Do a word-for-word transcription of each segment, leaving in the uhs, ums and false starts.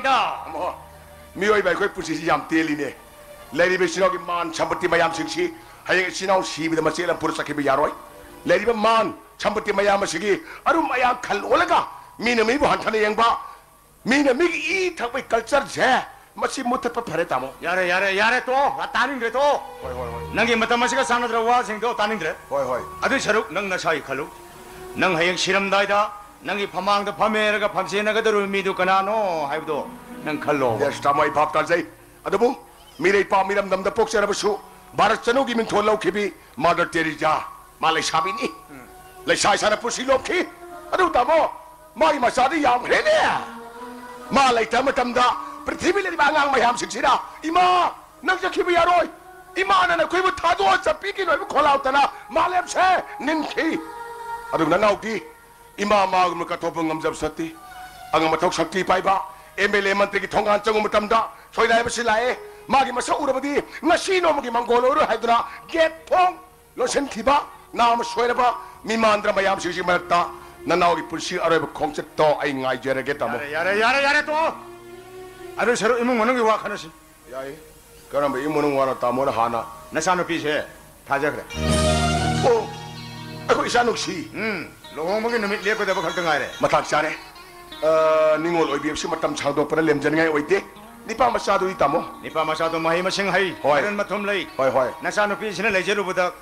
ꯇꯥꯃꯣ, ꯃꯤꯑꯣꯏꯕ ꯑꯩꯈꯣꯏ ꯄꯨꯟꯁꯤꯁꯤ ꯌꯥꯝ ꯇꯦꯜꯂꯤꯅꯦ꯫ ꯂꯩꯔꯤꯕ ꯏꯆꯤꯟ ꯏꯅꯥꯎꯒꯤ ꯃꯥꯟ ꯁꯝꯄꯇꯤ ꯃꯌꯥꯝꯁꯤꯡꯁꯤ ꯍꯌꯦꯡ ꯏꯆꯤꯟ ꯏꯅꯥꯎ ꯁꯤꯕꯗ ꯃꯆꯦꯠ ꯑꯃ ꯄꯨꯔ ꯆꯠꯈꯤꯕ ꯌꯥꯔꯣꯏ꯫ ꯂꯩꯔꯤꯕ ꯃꯥꯟ ꯁꯝꯄꯇꯤ ꯃꯌꯥꯝ ꯑꯁꯤꯒꯤ ꯑꯔꯨꯝ ꯑꯌꯥꯡ ꯈꯜ ꯑꯣꯜꯂꯒ ꯃꯤꯅ ꯃꯤꯕꯨ ꯍꯟꯊꯅ ꯌꯦꯡꯕ, ꯃꯤꯅ ꯃꯤꯒꯤ ꯏ ꯊꯛꯄꯒꯤ culture ꯁꯦ ꯃꯁꯤ ꯃꯨꯊꯠꯄ ꯐꯔꯦ, ꯇꯥꯃꯣ꯫ ꯌꯥꯔꯦ, ꯌꯥꯔꯦ, ꯌꯥꯔꯦ, ꯇꯣꯛꯑꯣ꯫ ꯇꯥꯅꯤꯡꯗ꯭ꯔꯦ, ꯇꯣꯛꯑꯣ꯫ ꯍꯣꯏ, ꯍꯣꯏ, ꯍꯣꯏ꯫ ꯅꯪꯒꯤ ꯃꯇꯝ ꯑꯁꯤꯒ ꯆꯥꯟꯅꯗ꯭ꯔꯕ ꯋꯥꯁꯤꯡꯗꯣ ꯇꯥꯅꯤꯡꯗ꯭ꯔꯦ꯫ ꯍꯣꯏ, ꯍꯣꯏ꯫ ꯑꯗꯨꯏ ꯁꯔꯨꯛ ꯅꯪ ꯅꯁꯥꯒꯤ ꯈꯜꯂꯨ꯫ ꯅꯪ ꯍꯌꯦꯡ ꯁꯤꯔꯝꯗꯥꯏꯗ ꯅꯪꯒꯤ ꯐꯃꯥꯡꯗ ꯐꯝꯃꯦꯔꯒ ꯐꯝꯁꯦꯟꯅꯒꯗꯧꯔꯤꯕ ꯃꯤꯗꯨ ꯀꯅꯥꯅꯣ ꯍꯥꯏꯕꯗꯣ ꯅꯪ ꯈꯜꯂꯣ꯫ ꯌꯦꯁ, ꯇꯥꯃꯣ, ꯑꯩ ꯚꯥꯞ ꯇꯥꯖꯩ꯫ ꯑꯗꯨꯕꯨ ꯃꯤꯔꯩ ꯄꯥꯛ ꯃꯤꯔꯝꯗꯝꯗ ꯄꯣꯛꯆꯔꯕꯁꯨ ꯚꯥꯔꯠ ꯆꯅꯨꯒꯤ ꯃꯤꯡꯊꯣꯜ ꯂꯧꯈꯤꯕꯤ ꯃꯥꯗꯔ ꯇꯦꯔꯤꯖꯥ, ꯃꯥ ꯂꯩꯁꯥꯕꯤꯅꯤ꯫ ꯂꯩꯁꯥ ꯏꯁꯥꯅ ꯄꯨꯟꯁꯤ ꯂꯣꯞꯈꯤ꯫ ꯑꯗꯨ ꯇꯥꯃꯣ, ꯃꯥꯒꯤ ꯃꯆꯥꯗꯤ ꯌꯥꯝꯈ꯭ꯔꯦꯅꯦ꯫ ꯃꯥ ꯂꯩꯇꯕ ꯃꯇꯝꯗ ꯄ꯭ꯔꯤꯊꯤꯕꯤ ꯂꯩꯔꯤꯕ ꯑꯉꯥꯡ ꯃꯌꯥꯝꯁꯤꯡꯁꯤꯅ, "ꯏꯃꯥ, ꯅꯪ ꯆꯠꯈꯤꯕ ꯌꯥꯔꯣꯏ꯫ ꯏꯃꯥꯅ ꯅꯈꯣꯏꯕꯨ ꯊꯥꯗꯣꯛꯑ ꯆꯠꯄꯤꯒꯅꯨ" ꯍꯥꯏꯕ ꯈꯣꯜꯂꯥꯎꯇꯅ ꯃꯥꯂꯦꯝꯁꯦ ꯅꯤꯟꯈꯤ꯫ ꯑꯗꯨꯕꯨ ꯅꯅꯥꯎꯗꯤ ꯏꯃꯥ ꯃꯥꯒꯨꯝꯅ ꯀꯠꯊꯣꯛꯄ ꯉꯝꯖꯕꯁꯨ ꯅꯠꯇꯦ꯫ ꯑꯉꯝ ꯑꯊꯧ ꯁꯛꯇꯤ ꯄꯥꯏꯕ ꯑꯦꯝ ꯑꯦꯜ ꯑꯦ ꯃꯟꯇ꯭ꯔꯤꯒꯤ ꯊꯣꯡꯒꯥꯟ ꯆꯪꯕ ꯃꯇꯝꯗ ꯁꯣꯏꯅꯥꯏꯕꯁꯤ ꯂꯥꯛꯑꯦ꯫ ꯃꯥꯒꯤ ꯃꯁꯛ ꯎꯔꯕꯗꯤ ꯉꯁꯤ ꯅꯣꯡꯃꯒꯤ ꯃꯪꯒꯣꯜ ꯑꯣꯏꯔꯣꯏ ꯍꯥꯏꯗꯨꯅ ꯒꯦꯠ ꯊꯣꯡ ꯂꯣꯟꯁꯤꯟꯈꯤꯕ ꯅꯥꯝꯃ ꯁꯣꯏꯔꯕ ꯃꯤꯃꯥꯟꯗ꯭ꯔ ꯃꯌꯥꯝꯁꯤꯡꯁꯤ ꯃꯔꯛꯇ ꯅꯅꯥꯎꯒꯤ ꯄꯨꯟꯁꯤ ꯑꯔꯣꯏꯕ ꯈꯣꯡꯆꯠꯇꯣ ꯑꯩ ꯉꯥꯏꯖꯔꯒꯦ, ꯇꯥꯃꯣ꯫ ꯌꯥꯔꯦ, ꯌꯥꯔꯦ, ꯌꯥꯔꯦ, ꯌꯥꯔꯦ, ꯇꯣꯛꯑꯣ꯫ ꯑꯗꯨ ꯁꯔꯨꯛ ꯏꯃꯨꯡ ꯃꯅꯨꯡꯒꯤ ꯋꯥ ꯈꯟꯅꯁꯤ꯫ ꯌꯥꯏ꯫ ꯀꯔꯝꯕ ꯏꯃꯨꯡ ꯃꯅꯨꯡ ꯋꯥꯅꯣ ꯇꯥꯃꯣꯅ ꯍꯥꯟꯅ? ꯅꯆꯥꯅꯨꯄꯤꯁꯦ ꯊꯥꯖꯈ꯭ꯔꯦ꯫ ꯑꯣ, ꯑꯩꯈꯣꯏ ꯏꯆꯥ ꯅꯨꯡꯁꯤ꯫ ꯎꯝ, ꯂꯨꯍꯣꯡꯕꯒꯤ ꯅꯨꯃꯤꯠ ꯂꯦꯞꯀꯗꯕ ꯈꯛꯇ ꯉꯥꯏꯔꯦ꯫ ꯃꯇꯥꯡ ꯆꯥꯔꯦ꯫ ꯑ, ꯅꯤꯡꯉꯣꯜ ꯑꯣꯏꯕꯤ ꯑꯃꯁꯨ ꯃꯇꯝ ꯁꯥꯡꯗꯣꯛꯄꯅ ꯂꯦꯝꯖꯅꯤꯡꯉꯥꯏ ꯑꯣꯏꯗꯦ꯫ ꯅꯤꯄꯥ ꯃꯆꯥꯗꯨꯗꯤ ꯇꯥꯃꯣ? ꯅꯤꯄꯥ ꯃꯆꯥꯗꯣ ꯃꯍꯩ ꯃꯁꯤꯡ ꯍꯩ, ꯍꯣꯏ꯫ ꯃꯔꯟ ꯃꯊꯨꯝ ꯂꯩ꯫ ꯍꯣꯏ, ꯍꯣꯏ꯫ ꯅꯆꯥꯅꯨꯄꯤꯁꯤꯅ ꯂꯩꯖꯔꯨꯕꯗ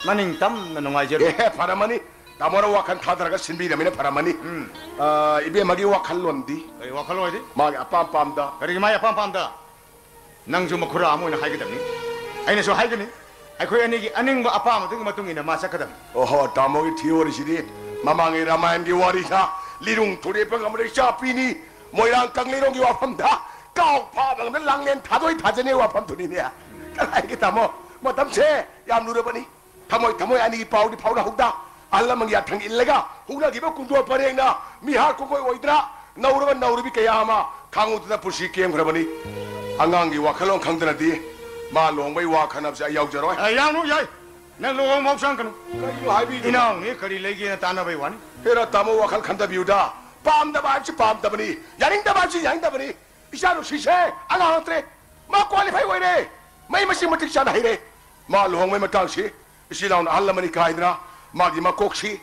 ꯃꯅꯤꯡ ꯇꯝꯅ ꯅꯨꯡꯉꯥꯏꯖꯔꯨ꯫ ꯑꯦ, ꯐꯔꯝꯃꯅꯤ꯫ ꯇꯥꯃꯣꯅ ꯋꯥꯈꯜ ꯊꯥꯗꯔꯒ ꯁꯤꯟꯕꯤꯔꯃꯤꯅ ꯐꯔꯝꯃꯅꯤ꯫ ꯎꯝ꯫ ꯑ, ꯏꯕꯦꯝꯃꯒꯤ ꯋꯥꯈꯜꯂꯣꯟꯗꯤ? ꯀꯔꯤ ꯋꯥꯈꯜ ꯑꯣꯏꯗꯤ? ꯃꯥꯒꯤ ꯑꯄꯥꯝ ꯄꯥꯝꯗ꯫ ꯀꯔꯤꯒꯤ ꯃꯥꯒꯤ ꯑꯄꯥꯝ ꯄꯥꯝꯗ? ꯅꯪꯁꯨ ꯃꯈꯨꯔꯥ ꯑꯃ ꯑꯣꯏꯅ ꯍꯥꯏꯒꯗꯕꯅꯤ꯫ ꯑꯩꯅꯁꯨ ꯍꯥꯏꯒꯅꯤ, ꯑꯩꯈꯣꯏ ꯑꯅꯤꯒꯤ ꯑꯅꯤꯡꯕ ꯑꯄꯥꯝꯕꯗꯨꯒꯤ ꯃꯇꯨꯡ ꯏꯟꯅ ꯃꯥ ꯆꯠꯀꯗꯕꯅꯤ꯫ ꯑꯣꯍꯣ, ꯇꯥꯃꯣꯒꯤ ꯊꯤꯑꯣꯔꯤꯁꯤꯗꯤ ꯃꯃꯥꯡꯒꯤ ꯔꯥꯃꯥꯌꯟꯒꯤ ꯋꯥꯔꯤꯗ ꯂꯤꯔꯨꯡ ꯊꯨꯔꯦꯞꯄ ꯉꯝꯕꯗ ꯏꯆꯥ ꯄꯤꯅꯤ, ꯃꯣꯏꯔꯥꯡ ꯀꯪꯂꯩꯔꯣꯡꯒꯤ ꯋꯥꯐꯝꯗ ꯀꯥꯎ ꯐꯥꯕ ꯉꯝꯗ ꯂꯥꯡꯂꯦꯟ ꯊꯥꯗꯣꯏ ꯊꯥꯖꯅꯤ ꯋꯥꯐꯝꯗꯨꯅꯤꯅꯦ꯫ ꯀꯗꯥꯏꯒꯤ ꯇꯥꯃꯣ, ꯃꯇꯝꯁꯦ ꯌꯥꯝ ꯂꯨꯔꯕꯅꯤ꯫ ꯊꯃꯣꯏ ꯊꯃꯣꯏ ꯑꯅꯤꯒꯤ ꯄꯥꯎꯗꯤ ꯐꯥꯎꯅꯍꯧꯗ꯫ ꯑꯍꯜ ꯂꯃꯟꯒꯤ ꯌꯥꯊꯪ ꯏꯜꯂꯒ ꯍꯧꯅꯈꯤꯕ ꯀꯨꯟꯗꯣ ꯄꯔꯦꯡꯅ ꯃꯤꯍꯥꯠ ꯀꯣꯡꯒꯣꯏ ꯑꯣꯏꯗꯅ ꯅꯧꯔꯕ ꯅꯧꯔꯨꯕꯤ ꯀꯌꯥ ꯑꯃ ꯈꯥꯡꯉꯨꯗꯅ ꯄꯨꯟꯁꯤ ꯀꯦꯝꯈ꯭ꯔꯕꯅꯤ꯫ ꯑꯉꯥꯡꯒꯤ ꯋꯥꯈꯜꯂꯣꯟ ꯈꯪꯗꯅꯗꯤ ꯃꯥ ꯂꯨꯍꯣꯡꯕꯩ ꯋꯥ ꯈꯟꯅꯕꯁꯦ ꯑꯩ ꯌꯥꯎꯖꯔꯣꯏ꯫ ꯑꯦ, ꯌꯥꯎꯅꯨ, ꯌꯥꯏ꯫ ꯅꯪ ꯂꯨꯍꯣꯡꯕ ꯐꯥꯎ ꯆꯪꯒꯅꯨ꯫ ꯀꯔꯤꯅꯣ ꯍꯥꯏꯕꯤꯔꯤꯗꯨ? ꯏꯅꯥꯎꯅꯤ ꯀꯔꯤ ꯂꯩꯒꯦꯅ ꯇꯥꯟꯅꯕꯩ ꯋꯥꯅꯤ꯫ ꯍꯦꯔꯥ ꯇꯥꯃꯣ, ꯋꯥꯈꯜ ꯈꯟꯊꯕꯤꯌꯨꯗ꯫ ꯄꯥꯝꯗꯕ ꯍꯥꯏꯕꯁꯤ ꯄꯥꯝꯗꯕꯅꯤ, ꯌꯥꯅꯤꯡꯗꯕ ꯍꯥꯏꯕꯁꯤ ꯌꯥꯅꯤꯡꯗꯕꯅꯤ꯫ ꯏꯆꯥ ꯅꯨꯡꯁꯤꯁꯦ ꯑꯉꯥꯡ ꯅꯠꯇ꯭ꯔꯦ, ꯃꯥ ꯀ꯭ꯋꯥꯂꯤꯐꯥꯏ ꯑꯣꯏꯔꯦ, ꯃꯩ ꯃꯁꯤꯡ ꯃꯇꯤꯛ ꯆꯥꯅ ꯍꯩꯔꯦ꯫ ꯃꯥ ꯂꯨꯍꯣꯡꯕꯩ ꯃꯇꯥꯡꯁꯤ ꯏꯆꯤꯜ ꯏꯅꯥꯎꯅ ꯑꯍꯜ ꯂꯃꯟ ꯏꯀꯥꯏꯗꯅ ꯃꯥꯒꯤ ꯃꯀꯣꯛꯁꯤ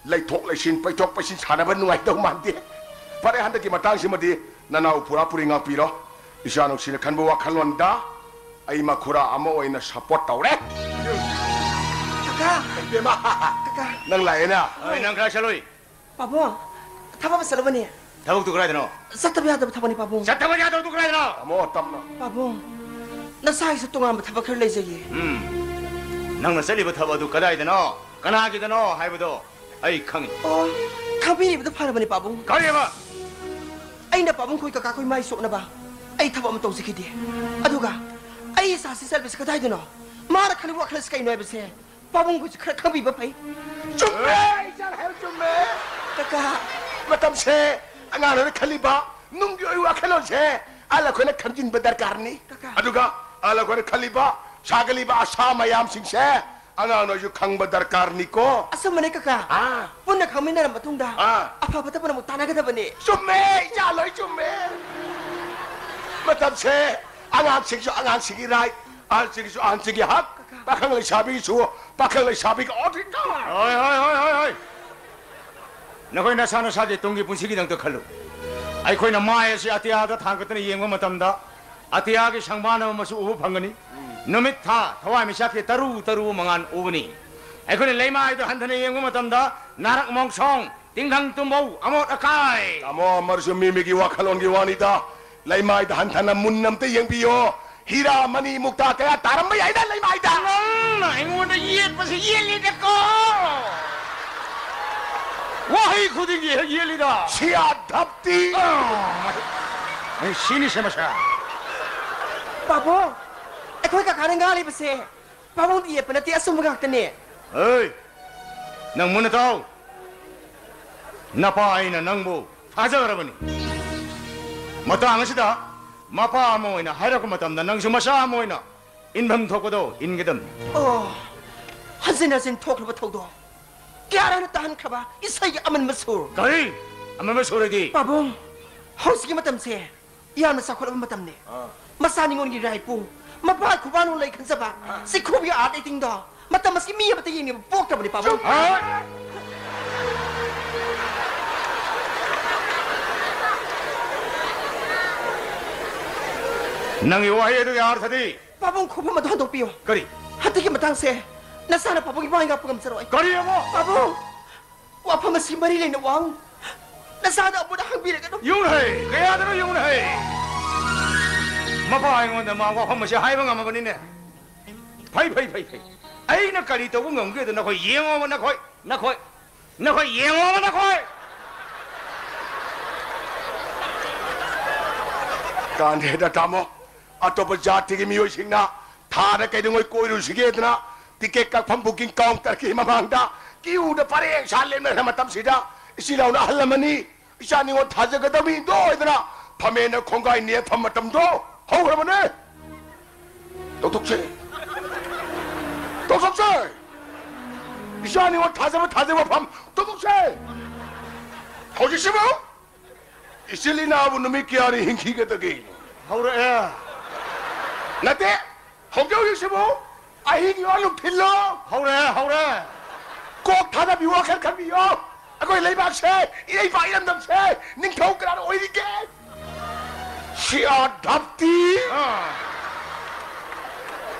ꯂꯩꯊꯣꯛ ꯂꯩꯁꯤꯟ, ꯄꯩꯊꯣꯛ ꯄꯩꯁꯤꯟ ꯁꯥꯟꯅꯕ ꯅꯨꯡꯉꯥꯏꯗꯧ ꯃꯥꯟꯗꯦ꯫ ꯐꯔꯦ, ꯍꯟꯗꯛꯀꯤ ꯃꯇꯥꯡꯁꯤꯃꯗꯤ ꯅꯅꯥꯎ ꯄꯨꯔꯥ ꯄꯨꯔꯤ ꯉꯥꯛꯄꯤꯔꯣ꯫ ꯏꯆꯥ ꯅꯨꯡꯁꯤꯅ ꯈꯟꯕ ꯋꯥꯈꯜꯂꯣꯟꯗ ꯑꯩ ꯃꯈꯨꯔꯥ ꯑꯃ ꯑꯣꯏꯅ ꯁꯞꯄꯣꯔꯠ ꯇꯧꯔꯦ꯫ ꯀꯀꯥ! ꯏꯕꯦꯝꯃ! ꯀꯀꯥ! ꯅꯪ ꯂꯥꯛꯑꯦꯅ? ꯑꯩ ꯅꯪ ꯈꯔ ꯆꯠꯂꯨꯏ꯫ ꯄꯥꯕꯨꯡ, ꯊꯕꯛ ꯑꯃ ꯆꯠꯂꯨꯕꯅꯦ꯫ ꯊꯕꯛꯇꯨ ꯀꯗꯥꯏꯗꯅꯣ? ꯆꯠꯇꯕ ꯌꯥꯗꯕ ꯊꯕꯛꯅꯤ, ꯄꯥꯕꯨꯡ꯫ ꯆꯠꯇꯕ ꯌꯥꯗꯕꯗꯨ ꯀꯗꯥꯏꯗꯅꯣ? ꯇꯥꯃꯣ, ꯇꯞꯅ꯫ ꯄꯥꯕꯨꯡ, ꯅꯁꯥꯒꯤꯁꯨ ꯇꯣꯉꯥꯟꯕ ꯊꯕꯛ ꯈꯔ ꯂꯩꯖꯩꯌꯦ꯫ ꯎꯝ꯫ ꯅꯪꯅ ꯆꯠꯂꯤꯕ ꯊꯕꯛ ꯑꯗꯨ ꯀꯗꯥꯏꯗꯅꯣ? ꯀꯅꯥꯒꯤꯗꯅꯣ ꯍꯥꯏꯕꯗꯣ ꯑꯩ ꯈꯪꯉꯤ꯫ ꯑꯣ, ꯈꯪꯕꯤꯔꯤꯕꯗꯨ ꯐꯔꯕꯅꯤ, ꯄꯥꯕꯨꯡ꯫ ꯀꯔꯤꯕ? ꯑꯩꯅ ꯄꯥꯕꯨꯡ ꯈꯣꯏ ꯀꯀꯥ ꯈꯣꯏ ꯃꯥꯏ ꯆꯣꯞꯅꯕ ꯑꯩ ꯊꯕꯛ ꯑꯃ ꯇꯧꯖꯈꯤꯗꯦ꯫ ꯑꯗꯨꯒ ꯑꯩ ꯏꯆꯥꯁꯤ ꯆꯠꯂꯤꯕꯁꯤ ꯀꯗꯥꯏꯗꯅꯣ? ꯃꯥꯅ ꯈꯜꯂꯤꯕ ꯋꯥꯈꯜꯁꯤ ꯀꯩꯅꯣ ꯍꯥꯏꯕꯁꯦ ꯄꯥꯕꯨꯡ ꯈꯣꯏꯁꯨ ꯈꯔ ꯈꯪꯕꯤꯕ ꯐꯩ꯫ ꯆꯨꯝꯃꯦ, ꯏꯆꯥꯅ ꯍꯥꯏꯕ ꯆꯨꯝꯃꯦ꯫ ꯀꯀꯥ꯫ ꯃꯇꯝꯁꯦ ꯑꯉꯥꯡꯅ ꯈꯜꯂꯤꯕ ꯅꯨꯡꯒꯤ ꯑꯣꯏꯕ ꯋꯥꯈꯜꯂꯣꯟꯁꯦ ꯑꯍꯜ ꯑꯩꯈꯣꯏꯅ ꯈꯪꯖꯤꯟꯕ ꯗꯔꯀꯥꯔꯅꯤ꯫ ꯀꯀꯥ꯫ ꯑꯗꯨꯒ ꯑꯍꯜ ꯑꯩꯈꯣꯏꯅ ꯈꯜꯂꯤꯕ, ꯁꯥꯒꯠꯂꯤꯕ ꯑꯁꯥ ꯃꯌꯥꯝꯁꯤꯡꯁꯦ ꯑꯉꯥꯡꯅꯁꯨ ꯈꯪꯕ ꯗꯔꯀꯥꯔꯅꯤꯀꯣ꯫ ꯑꯆꯨꯝꯕꯅꯦ ꯀꯀꯥ꯫ ꯑꯥ꯫ ꯄꯨꯟꯅ ꯈꯪꯃꯤꯟꯅꯔꯕ ꯃꯇꯨꯡꯗ ꯑꯥ꯫ ꯑꯐ ꯐꯠꯇꯕ ꯑꯃꯨꯛ ꯇꯥꯟꯅꯒꯗꯕꯅꯦ꯫ ꯆꯨꯝꯃꯦ, ꯏꯆꯥ ꯂꯣꯏ ꯆꯨꯝꯃꯦ꯫ ꯃꯇꯝꯁꯦ ꯑꯉꯥꯡꯁꯤꯡꯁꯨ ꯑꯉꯥꯡꯁꯤꯡꯒꯤ ꯔꯥꯏꯠ, ꯑꯍꯜꯁꯤꯡꯒꯤꯁꯨ ꯑꯍꯜꯁꯤꯡꯒꯤ ꯍꯛ, ꯄꯥꯈꯪ ꯂꯩꯁꯥꯕꯤꯒꯤꯁꯨ ꯄꯥꯈꯪ ꯂꯩꯁꯥꯕꯤꯒꯤ ꯑꯣꯗꯤꯇꯔ꯫ ꯍꯣꯏ, ꯍꯣꯏ, ꯍꯣꯏ, ꯍꯣꯏ, ꯍꯣꯏ꯫ ꯅꯈꯣꯏ ꯅꯁꯥ ꯅꯁꯥꯒꯤ ꯇꯨꯡꯒꯤ ꯄꯨꯟꯁꯤꯒꯤꯗꯃꯛꯇ ꯈꯜꯂꯨ꯫ ꯑꯩꯈꯣꯏꯅ ꯃꯥꯏ ꯑꯁꯤ ꯑꯇꯤꯌꯥꯗ ꯊꯥꯡꯒꯠꯇꯨꯅ ꯌꯦꯡꯕ ꯃꯇꯝꯗ, ꯑꯇꯤꯌꯥꯒꯤ ꯁꯪꯕꯥꯟ ꯑꯃ ꯃꯆꯨ ꯎꯕ ꯐꯪꯒꯅꯤ꯫ ꯅꯨꯃꯤꯠ, ꯊꯥ, ꯊꯋꯥꯟꯃꯤꯆꯥꯛꯀꯤ ꯇꯔꯨ ꯇꯔꯨ ꯃꯉꯥꯜ ꯎꯒꯅꯤ꯫ ꯑꯩꯈꯣꯏꯅ ꯂꯩꯃꯥꯏꯗ ꯍꯟꯊꯅ ꯌꯦꯡꯕ ꯃꯇꯝꯗ, ꯅꯥꯔꯛ ꯃꯣꯡꯁꯣꯡ, ꯇꯤꯡꯈꯪ ꯇꯨꯝꯕꯧ, ꯑꯃꯣꯠ ꯑꯀꯥꯏ꯫ ꯇꯥꯃꯣ, ꯑꯃꯔꯁꯨ ꯃꯤ ꯃꯤꯒꯤ ꯋꯥꯈꯜꯂꯣꯟꯒꯤ ꯋꯥꯅꯤꯗ꯫ ꯂꯩꯃꯥꯏꯗ ꯍꯟꯊꯅ ꯃꯨꯟꯅ ꯑꯝꯇ ꯌꯦꯡꯕꯤꯌꯣ꯫ ꯍꯤꯔꯥ ꯃꯅꯤ ꯃꯨꯛꯇꯥ ꯀꯌꯥ ꯇꯥꯔꯝꯕ ꯌꯥꯏꯗ ꯂꯩꯃꯥꯏꯗ꯫ ꯅꯪꯅ ꯑꯩꯉꯣꯟꯗ ꯌꯦꯠꯄꯁꯤ ꯌꯦꯠꯂꯤꯗꯀꯣ꯫ ꯋꯥꯍꯩ ꯈꯨꯗꯤꯡꯒꯤ ꯍꯦꯛ ꯌꯦꯠꯂꯤꯗ꯫ ꯁꯤꯌꯥ ꯙꯞꯇꯤ꯫ ꯑꯥ, ꯑꯩ ꯁꯤꯅꯤ ꯁꯦ ꯃꯁꯥ꯫ ꯄꯥꯕꯨꯡ, ꯑꯩꯈꯣꯏ ꯀꯀꯥꯅ ꯉꯥꯡꯂꯤꯕꯁꯦ ꯄꯥꯕꯨꯡꯗ ꯌꯦꯠꯄ ꯅꯠꯇꯦ, ꯑꯆꯨꯝꯕ ꯉꯥꯛꯇꯅꯦ꯫ ꯍꯩ, ꯅꯪ ꯃꯨꯟꯅ ꯇꯥꯎ꯫ ꯅꯄꯥ ꯑꯩꯅ ꯅꯪꯕꯨ ꯊꯥꯖꯈ꯭ꯔꯕꯅꯤ꯫ ꯃꯇꯥꯡ ꯑꯁꯤꯗ ꯃꯄꯥ ꯑꯃ ꯑꯣꯏꯅ ꯍꯥꯏꯔꯛꯄ ꯃꯇꯝꯗ ꯅꯪꯁꯨ ꯃꯆꯥ ꯑꯃ ꯑꯣꯏꯅ ꯏꯟꯐꯝ ꯊꯣꯛꯄꯗꯣ ꯏꯟꯒꯗꯕꯅꯤ꯫ ꯑꯣ, ꯍꯟꯖꯤꯟ ꯍꯟꯖꯤꯟ ꯊꯣꯛꯂꯕ ꯊꯧꯗꯣꯛ, ꯀꯌꯥꯔꯛꯅ ꯇꯥꯍꯟꯈ꯭ꯔꯕ ꯏꯁꯩꯒꯤ ꯑꯃꯟꯕ ꯁꯨꯔ꯫ ꯀꯔꯤ? ꯑꯃ ꯑꯃ ꯁꯨꯔꯗꯤ꯫ ꯄꯥꯕꯨꯡ, ꯍꯧꯖꯤꯛꯀꯤ ꯃꯇꯝꯁꯦ ꯌꯥꯝꯅ ꯆꯥꯎꯈꯠꯂꯕ ꯃꯇꯝꯅꯤ꯫ ꯑꯥ꯫ ꯃꯆꯥ ꯅꯤꯉꯣꯜꯒꯤ ꯏꯔꯥꯏ ꯄꯨ, ꯃꯄꯥ ꯈꯨꯕꯥꯅ ꯂꯩ ꯈꯟꯖꯕ, ꯑꯥ꯫ ꯆꯤꯈꯨꯕꯒꯤ art acting ꯗꯣ ꯃꯇꯝ ꯑꯁꯤꯒꯤ ꯃꯤ ꯑꯃꯠꯇ ꯌꯦꯡꯅꯤꯡꯕ ꯄꯣꯛꯇꯕꯅꯤ, ꯄꯥꯕꯨꯡ꯫ ꯍꯣꯏ꯫ ꯅꯪꯒꯤ ꯋꯥꯍꯩ ꯑꯗꯨꯒꯤ ꯑꯥꯔꯊꯗꯤ? ꯄꯥꯕꯨꯡ, ꯈꯣꯡꯐꯝ ꯑꯗꯨ ꯍꯟꯗꯣꯛꯄꯤꯌꯨ꯫ ꯀꯔꯤ? ꯍꯟꯗꯛꯀꯤ ꯃꯇꯥꯡꯁꯦ ꯅꯆꯥꯅ ꯄꯥꯕꯨꯡꯒꯤ ꯃꯥꯏ ꯉꯥꯛꯄ ꯉꯝꯖꯔꯣꯏ꯫ ꯀꯔꯤ ꯑꯃꯨꯛ? ꯄꯥꯕꯨꯡ, ꯋꯥꯐꯝ ꯑꯁꯤ ꯃꯔꯤ ꯂꯩꯅ ꯋꯥꯡ ꯅꯆꯥꯗ ꯑꯃꯨꯛ ꯍꯪꯕꯤꯔꯒꯅꯨ꯫ ꯌꯨꯝꯍꯩ! ꯀꯌꯥꯗꯅꯣ ꯌꯨꯝꯍꯩ! ꯃꯄꯥ ꯑꯩꯉꯣꯟꯗ ꯃꯥ ꯋꯥꯐꯝ ꯑꯁꯤ ꯍꯥꯏꯕ ꯉꯝꯃꯕꯅꯤꯅꯦ꯫ ꯐꯩ, ꯐꯩ, ꯐꯩ, ꯐꯩ꯫ ꯑꯩꯅ ꯀꯔꯤ ꯇꯧꯕ ꯉꯝꯒꯦꯗꯣ ꯅꯈꯣꯏ ꯌꯦꯡꯉꯣꯕ, ꯅꯈꯣꯏ, ꯅꯈꯣꯏ, ꯅꯈꯣꯏ ꯌꯦꯡꯉꯣꯕ, ꯅꯈꯣꯏ! ꯀꯥꯟꯗꯦꯗ, ꯇꯥꯃꯣ꯫ ꯑꯇꯣꯞꯄ ꯖꯥꯇꯤꯒꯤ ꯃꯤꯑꯣꯏꯁꯤꯡꯅ ꯊꯥꯗ ꯀꯩꯗꯧꯉꯩ ꯀꯣꯏꯔꯨꯁꯤꯒꯦꯗꯅ ꯇꯤꯀꯦꯠ ꯀꯛꯐꯝ booking counter ꯒꯤ ꯃꯃꯥꯡꯗ ꯀ꯭ꯌꯨꯗ ꯄꯔꯦꯡ ꯁꯥ ꯂꯦꯞꯅꯈ꯭ꯔ ꯃꯇꯝꯁꯤꯗ, ꯏꯆꯤꯜ ꯏꯅꯥꯎꯅ ꯑꯍꯜ ꯑꯃꯅꯤ, ꯏꯆꯥ ꯅꯤꯉꯣꯜ ꯊꯥꯖꯒꯗꯕꯅꯤꯗꯣ ꯍꯥꯏꯗꯅ ꯐꯝꯃꯦꯅ ꯈꯣꯡꯒꯥꯏ ꯅꯦꯠꯐꯝ ꯃꯇꯝꯗꯣ ꯍꯧꯈ꯭ꯔꯕꯅꯦ꯫ ꯇꯧꯊꯣꯛꯁꯦ꯫ ꯇꯧꯊꯣꯛꯁꯦ꯫ ꯏꯆꯥ ꯅꯤꯉꯣꯜ ꯊꯥꯖꯕ ꯊꯥꯖꯕ ꯐꯝ ꯇꯧꯊꯣꯛꯁꯦ꯫ ꯍꯧꯖꯤꯛꯁꯤꯕꯨ ꯏꯆꯤꯜ ꯏꯅꯥꯎꯕꯨ ꯅꯨꯃꯤꯠ ꯀꯌꯥꯅꯤ ꯍꯤꯡꯈꯤꯒꯗꯒꯦ? ꯍꯧꯔꯛꯑꯦ꯫ ꯅꯠꯇꯦ, ꯍꯧꯖꯤꯛ ꯍꯧꯖꯤꯛꯁꯤꯕꯨ ꯑꯍꯤꯡ ꯌꯣ ꯅꯨꯡꯊꯤꯜꯂꯣ? ꯍꯧꯔꯦ, ꯍꯧꯔꯦ꯫ ꯀꯣꯛ ꯊꯥꯗꯕꯤꯌꯨ, ꯋꯥꯈꯜ ꯈꯟꯕꯤꯌꯣ꯫ ꯑꯩꯈꯣꯏ ꯂꯩꯕꯥꯛꯁꯦ ꯏꯔꯩꯄꯥꯛ ꯏꯔꯝꯗꯝꯁꯦ ꯅꯤꯡꯊꯧ ꯀꯅꯥꯅ ꯑꯣꯏꯔꯤꯒꯦ? C R ꯙꯞꯇꯤ꯫ ꯑꯥ꯫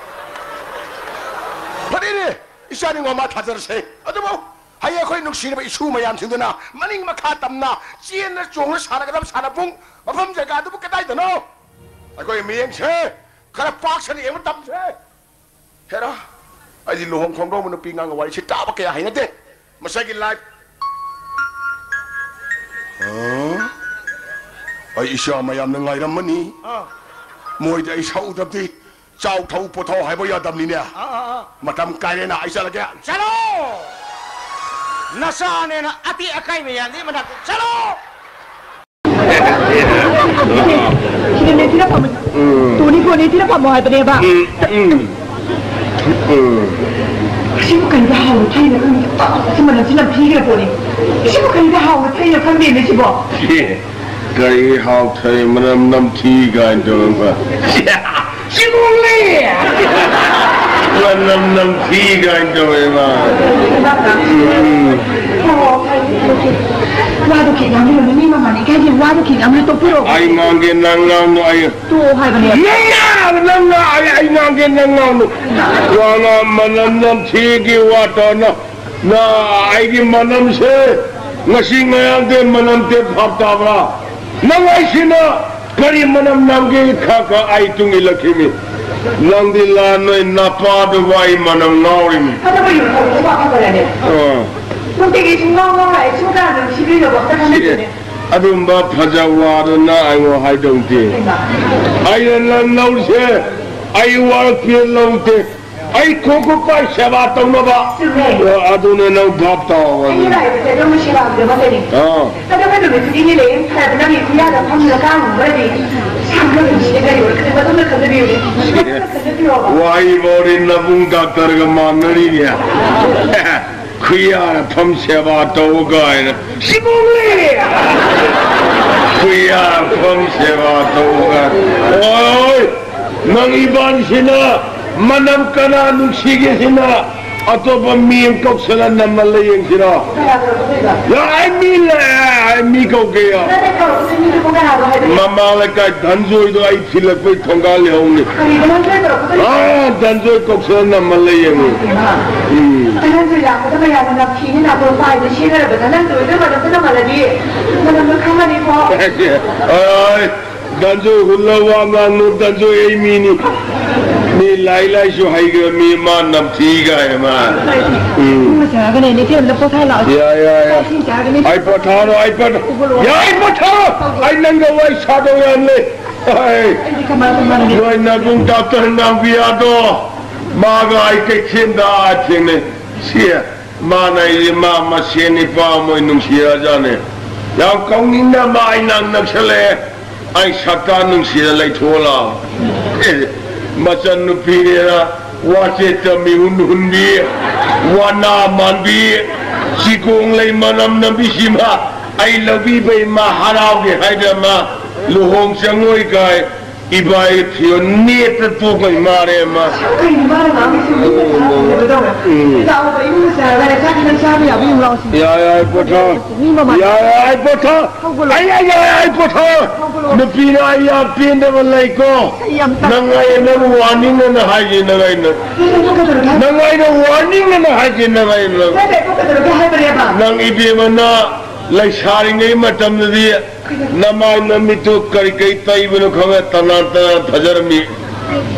ꯐꯔꯦꯅꯦ, ꯏꯆꯥ ꯅꯤꯉꯣꯜ ꯃꯥ ꯊꯥꯖꯔꯁꯦ꯫ ꯑꯗꯨꯕꯨ ꯍꯌꯦꯡ ꯑꯩꯈꯣꯏ ꯅꯨꯡꯁꯤꯔꯕ ꯏꯁꯨ ꯃꯌꯥꯝꯁꯤꯡꯗꯨꯅ ꯃꯅꯤꯡ ꯃꯈꯥ ꯇꯝꯅ ꯆꯦꯟꯅ ꯆꯣꯡꯅ ꯁꯥꯟꯅꯒꯗꯕ ꯁꯥꯟꯅꯄꯨꯡ ꯃꯐꯝ ꯖꯒꯥꯗꯨꯕꯨ ꯀꯗꯥꯏꯗꯅꯣ? ꯑꯩꯈꯣꯏ ꯃꯤꯠꯌꯦꯡꯁꯦ ꯈꯔ ꯄꯥꯛ ꯁꯟꯅ ꯌꯦꯡꯕ ꯇꯝꯁꯦ꯫ ꯍꯦꯔꯥ, ꯑꯩꯗꯤ ꯂꯨꯍꯣꯡ ꯈꯣꯡꯗꯣꯡꯕ ꯅꯨꯄꯤ ꯑꯉꯥꯡꯒ ꯋꯥꯔꯤꯁꯤ ꯇꯥꯕ ꯀꯌꯥ ꯍꯩꯅꯗꯦ꯫ ꯃꯁꯥꯒꯤ life꯫ ꯑ? ꯑꯩ ꯏꯆꯥ ꯃꯌꯥꯝꯅ ꯉꯥꯏꯔꯝꯃꯅꯤ꯫ ꯑꯥ꯫ ꯃꯣꯏꯗꯤ ꯑꯩ ꯁꯛꯎꯗꯕꯗꯤ ꯆꯥꯎ ꯊꯛꯎ ꯄꯣꯊꯥꯎ ꯍꯥꯏꯕ ꯌꯥꯗꯕꯅꯤꯅꯦ꯫ ꯑꯥ, ꯑꯥ, ꯑꯥ꯫ ꯃꯇꯝ ꯀꯥꯏꯔꯦꯅ ꯑꯩ ꯆꯠꯂꯒꯦ꯫ ꯆꯠꯂꯣ! ꯅꯆꯥꯅꯦꯅ ꯑꯇꯦꯛ ꯑꯀꯥꯏ ꯃꯌꯥꯝꯗꯤ ꯃꯅꯥꯛꯇ ꯆꯠꯂꯣ! ꯁꯤꯗ ꯂꯦꯞꯁꯤꯅ ꯐꯝꯃꯣ꯫ ꯎꯝ꯫ ꯇꯣꯅꯤ ꯀꯣꯅꯦꯁꯤꯅ ꯐꯝꯃꯣ ꯍꯥꯏꯕꯅꯦꯕ꯫ ꯎꯝ, ꯎꯝ꯫ ꯎꯝ꯫ ꯁꯤꯕꯨ ꯀꯩꯗ ꯍꯥꯎꯅ ꯊꯛꯏꯅꯣ ꯈꯪꯗꯦ꯫ ꯁꯤ ꯃꯅꯝꯁꯤ ꯅꯝꯊꯤꯈ꯭ꯔ ꯄꯣꯠꯅꯤ꯫ ꯁꯤꯕꯨ ꯀꯔꯤꯗ ꯍꯥꯎꯅ ꯊꯛꯏꯅꯣ ꯈꯪꯗꯦꯅꯦ ꯁꯤꯕꯣ꯫ ꯁꯤ ꯀꯔꯤ ꯍꯥꯎꯊꯩ ꯃꯅꯝ ꯅꯝꯊꯤ ꯀꯥꯏꯅ ꯇꯧꯔꯒ꯫ ꯁꯤꯕꯨ ꯂꯩ꯫ ꯃꯅꯝ ꯅꯝꯊꯤ ꯀꯥꯏꯅ ꯇꯧꯋꯦ ꯃꯥ꯫ ꯎꯝ꯫ ꯋꯥꯗꯣ ꯈꯤꯠ ꯉꯥꯡꯕꯤꯔꯣꯅꯦ, ꯃꯤ ꯃꯃꯥꯅꯤ ꯀꯥꯏꯒꯤ ꯋꯥꯗꯣ ꯈꯤꯠ ꯉꯥꯡꯕꯤꯔꯣ, ꯇꯣꯛꯄꯤꯔꯣ꯫ ꯑꯩ ꯉꯥꯡꯒꯦ ꯅꯪ ꯉꯥꯡꯅꯨ ꯑꯩ꯫ ꯇꯣꯛꯑꯣ ꯍꯥꯏꯕꯅꯦ꯫ ꯅꯪ ꯉꯥꯡ-, ꯅꯪ ꯉꯥꯡ-, ꯑꯩ, ꯑꯩ ꯉꯥꯡꯒꯦ ꯅꯪ ꯉꯥꯡꯅꯨ꯫ ꯋꯥꯅ ꯃꯅꯝ ꯅꯝꯊꯤꯒꯤ ꯋꯥ ꯇꯧꯅ꯫ ꯅ ꯑꯩꯒꯤ ꯃꯅꯝꯁꯦ ꯉꯁꯤ ꯉꯔꯥꯡꯗꯤ ꯃꯅꯝꯁꯦ ꯚꯥꯞ ꯇꯥꯕ꯭ꯔꯥ? ꯅꯪ ꯑꯩꯁꯤꯅ ꯀꯔꯤ ꯃꯅꯝ ꯅꯝꯒꯦ ꯈ ꯈ ꯑꯩ ꯇꯨꯡ ꯏꯜꯂꯛꯈꯤꯅꯤ꯫ ꯅꯪꯗꯤ ꯂꯥꯟ ꯅꯣꯏ ꯅꯄꯥꯗꯨꯕꯨ ꯑꯩ ꯃꯅꯝ ꯉꯥꯎꯔꯤꯅꯤ꯫ ꯐꯠꯇꯕ ꯌꯨꯝ ꯊꯣꯛꯄ ꯋꯥ ꯈꯛꯇꯅꯦ꯫ ꯑꯥ꯫ ꯅꯨꯡꯇꯤꯒꯤ ꯁꯨꯝ ꯉꯥꯎ ꯉꯥꯎ ꯂꯥꯛꯑꯦ, ꯁꯨꯝ ꯀꯅꯥꯅ ꯅꯨꯡꯁꯤꯕꯤꯅꯕ ꯑꯝꯇ ꯁꯤ ꯈꯪꯗꯦꯅꯦ꯫ ꯑꯗꯨꯝꯕ ꯐꯖꯕ ꯋꯥꯗꯣ ꯅꯪ ꯑꯩꯉꯣꯟ ꯍꯥꯏꯗꯧꯗꯦ꯫ ꯀꯩꯅꯣ? ꯑꯩꯅ ꯅꯪ ꯂꯧꯔꯤꯁꯦ ꯑꯩ ꯋꯥꯔꯛꯄꯤꯔ ꯂꯧꯗꯦ꯫ ꯑꯩ ꯈꯣꯡꯎꯞ ꯄꯥꯏ ꯁꯦꯕꯥ ꯇꯧꯅꯕ꯫ ꯆꯨꯝꯃꯦ꯫ ꯑ, ꯑꯗꯨꯅꯦ ꯅꯪ ꯚꯥꯞ ꯇꯥꯎ꯫ ꯑꯩꯅ ꯂꯥꯛꯏꯕꯁꯦ ꯑꯗꯣꯝꯒꯤ ꯁꯦꯕꯥꯒꯤꯗꯃꯛꯇꯅꯤ꯫ ꯑꯥ꯫ ꯑꯗꯣ ꯀꯩ ꯅꯨꯃꯤꯠꯇꯨꯗꯤ ꯂꯩ, ꯐꯔꯕ ꯅꯪꯒꯤ ꯈꯨꯌꯥꯗ ꯐꯝꯗꯨꯅ ꯀꯥꯡ ꯍꯨꯝꯕꯗꯤ ꯁꯥꯡꯅ ꯅꯨꯡꯁꯤꯅ ꯂꯩꯔꯨꯔꯒ ꯑꯗꯣꯝꯅ ꯈꯟꯖꯕꯤꯌꯨꯅꯦ꯫ ꯁꯤ ꯑꯗꯣꯝꯅ ꯈꯟꯖꯕꯤꯌꯣꯕ꯫ ꯋꯥꯍꯩ ꯐꯥꯎꯗꯤ ꯅꯕꯨꯡ ꯗꯥꯛꯇꯔꯒ ꯃꯥꯟꯅꯔꯤꯅꯦ꯫ ꯈꯨꯌꯥꯔ ꯐꯝ ꯁꯦꯕꯥ ꯇꯧ ꯀꯥꯏꯅ꯫ ꯁꯤꯕꯨꯡꯂꯤ! ꯈꯨꯌꯥꯔ ꯐꯝ ꯁꯦꯕꯥ ꯇꯧ ꯀꯥꯏꯅ꯫ ꯑꯣꯏ! ꯅꯪ ꯏꯕꯥꯅꯤꯁꯤꯅ ꯃꯅꯝ ꯀꯅꯥ ꯅꯨꯡꯁꯤꯒꯦꯁꯤꯅ ꯑꯇꯣꯞꯄ ꯃꯤ ꯑꯃ ꯀꯧꯁꯜꯂ ꯅꯝꯃꯜꯂ ꯌꯦꯡꯁꯤꯔꯣ? ꯌꯥꯏ, ꯃꯤ ꯂꯥꯛꯑꯦ, ꯃꯤ ꯀꯧꯒꯦ꯫ ꯃꯃꯥ ꯂꯩꯀꯥꯏ ꯙꯟꯖꯣꯏꯗꯣ ꯑꯩ ꯊꯤꯜꯂꯛꯄꯩ ꯊꯣꯡꯒꯥꯜ ꯂꯩꯍꯧꯅꯤ꯫ ꯑꯥ, ꯙꯟꯖꯣꯏ ꯀꯧꯁꯜꯂ ꯅꯝꯃꯜꯂ ꯌꯦꯡꯉꯨ꯫ ꯎꯝ꯫ ꯙꯟꯖꯣꯏ ꯂꯥꯛꯄꯗ ꯃꯌꯥꯝꯅ ꯅꯝꯊꯤꯅ ꯅꯥꯇꯣꯟ ꯄꯥꯏꯕ ꯁꯤꯖꯤꯟꯅꯔꯕ ꯙꯟꯖꯣꯏꯗꯣ ꯃꯅꯝꯗꯣ ꯅꯝꯃꯜꯂꯗꯤ ꯃꯅꯝꯗꯣ ꯈꯪꯉꯅꯤꯀꯣ꯫ ꯑꯣꯏ꯫ ꯙꯟꯖꯣꯏ ꯍꯨꯜꯂ ꯋꯥ ꯉꯥꯡꯅꯨ, ꯙꯟꯖꯣꯏ ꯑꯩ ꯃꯤꯅꯤ꯫ ꯃꯤ ꯂꯥꯏ ꯂꯥꯏꯁꯨ ꯍꯩꯈ꯭ꯔ ꯃꯤ ꯃꯥ ꯅꯝꯊꯤ ꯀꯥꯏꯅ ꯃꯥ꯫ ꯎꯝ꯫ ꯏꯃꯨꯡ ꯆꯪꯉꯒꯅꯦ, ꯅꯦ ꯐꯤꯔꯣꯟꯗ ꯄꯣꯊꯥ ꯂꯥꯛꯑꯣ꯫ ꯌꯥ, ꯌꯥ, ꯌꯥ꯫ ꯆꯥꯛ ꯏꯁꯤꯡ ꯆꯥꯔꯒꯅꯦ꯫ ꯑꯩ ꯄꯣꯊꯥꯔꯣ, ꯑꯩ ꯄꯣꯊꯥ-, ꯌꯥ, ꯑꯩ ꯄꯣꯊꯥꯔꯣ꯫ ꯑꯩ ꯅꯪꯒ ꯋꯥꯔꯤ ꯁꯥꯗꯧ ꯌꯥꯝ ꯂꯩ꯫ ꯑꯩ ꯑꯩꯗꯤ ꯀꯃꯥꯏ ꯇꯧꯃꯟꯒꯦ? ꯅꯣꯏ ꯅꯕꯨꯡ ꯗꯥꯛꯇꯔ ꯅꯥꯎꯕꯤꯌꯥꯗꯣ ꯃꯥꯒ ꯑꯩ ꯀꯩꯊꯦꯜꯗ ꯊꯦꯡꯅꯩ꯫ ꯁꯤ ꯃꯥꯅ ꯑꯩꯁꯦ ꯃꯥ ꯃꯁꯦꯟ ꯅꯤꯄꯥ ꯃꯣꯏ ꯅꯨꯡꯁꯤꯔꯖꯥꯠꯅꯦ꯫ ꯌꯥꯝ ꯀꯧꯅꯤꯡꯗ ꯃꯥ ꯑꯩ ꯅꯪ ꯅꯛꯁꯜꯂꯛꯑꯦ꯫ ꯑꯩ ꯁꯛꯇꯥ ꯅꯨꯡꯁꯤꯔ ꯂꯩꯊꯣꯛꯑ ꯂꯥꯛꯑꯣ꯫ ꯑꯦ, ꯃꯆꯟ ꯅꯨꯄꯤꯅꯦꯅ ꯋꯥꯆꯦꯠꯇ ꯃꯤꯍꯨꯟ ꯍꯨꯟꯕꯤ, ꯋꯥꯅꯥ ꯃꯥꯟꯕꯤ, ꯆꯤꯒꯣꯡ ꯂꯩ ꯃꯅꯝ ꯅꯝꯕꯤꯁꯤꯃ ꯑꯩ ꯂꯧꯕꯤꯕꯩ ꯃꯥ ꯍꯔꯥꯎꯒꯦ ꯍꯥꯏꯗꯅ ꯃꯥ ꯂꯨꯍꯣꯡ ꯆꯪꯉꯣꯏ ꯀꯥꯏ ꯏꯕꯥꯏ ꯊꯤꯌꯣ ꯅꯦꯠꯇ ꯇꯣꯛꯄꯩ ꯃꯥꯔꯦ ꯃꯥ꯫ ꯀꯩꯅꯣ ꯃꯥꯅ ꯉꯥꯡꯉꯤꯁꯤꯕꯨ? ꯎꯝ꯫ ꯂꯥꯛꯑꯣꯕ, ꯏꯃꯨꯡꯗ ꯆꯪꯉꯒꯅꯦ ꯆꯥꯛ ꯈꯤꯇꯪ ꯆꯥꯕ ꯌꯥꯕ ꯌꯦꯡꯉꯨ ꯂꯥꯛꯑꯣ ꯁꯤꯗ꯫ ꯌꯥꯏ, ꯌꯥꯏ, ꯄꯣꯊꯥ꯫ ꯃꯤ ꯃꯃꯥꯡ ꯌꯥꯏ, ꯌꯥꯏ, ꯄꯣꯊꯥ꯫ ꯍꯧꯒꯠꯂꯣ꯫ ꯑꯩ, ꯑꯩ, ꯑꯩ, ꯑꯩ ꯄꯣꯊꯥ꯫ ꯍꯧꯒꯠꯂꯣ꯫ ꯅꯨꯄꯤꯅ ꯑꯩ ꯌꯥꯝ ꯄꯦꯟꯗꯕ ꯂꯩꯀꯣ꯫ ꯑꯩ ꯌꯥꯝ ꯇꯜꯂꯦ꯫ ꯅꯪ ꯑꯩ ꯅꯪ ꯋꯥꯔꯅꯤꯡ ꯑꯅ ꯍꯥꯏꯁꯦ ꯅꯪ ꯑꯩ ꯅꯪ꯫ ꯅꯪ ꯑꯩꯅ ꯋꯥꯔꯅꯤꯡ ꯑꯅ ꯍꯥꯏꯁꯦ ꯅꯪ ꯑꯩ ꯅꯪ꯫ ꯅꯠꯇꯦ, ꯀꯩꯗꯧꯔꯒꯦ ꯍꯥꯏꯕꯅꯦꯕ? ꯅꯪ ꯏꯕꯦꯝꯃꯅ ꯂꯩꯁꯥꯔꯤꯉꯩ ꯃꯇꯝꯗꯗꯤ ꯅꯃꯥꯏ ꯅꯃꯤꯠꯇꯨ ꯀꯔꯤ ꯀꯔꯤ ꯇꯩꯕꯅꯣ ꯈꯪꯉꯦ, ꯇꯅꯥꯟ ꯇꯅꯥꯟ ꯐꯖꯔꯝꯃꯤ꯫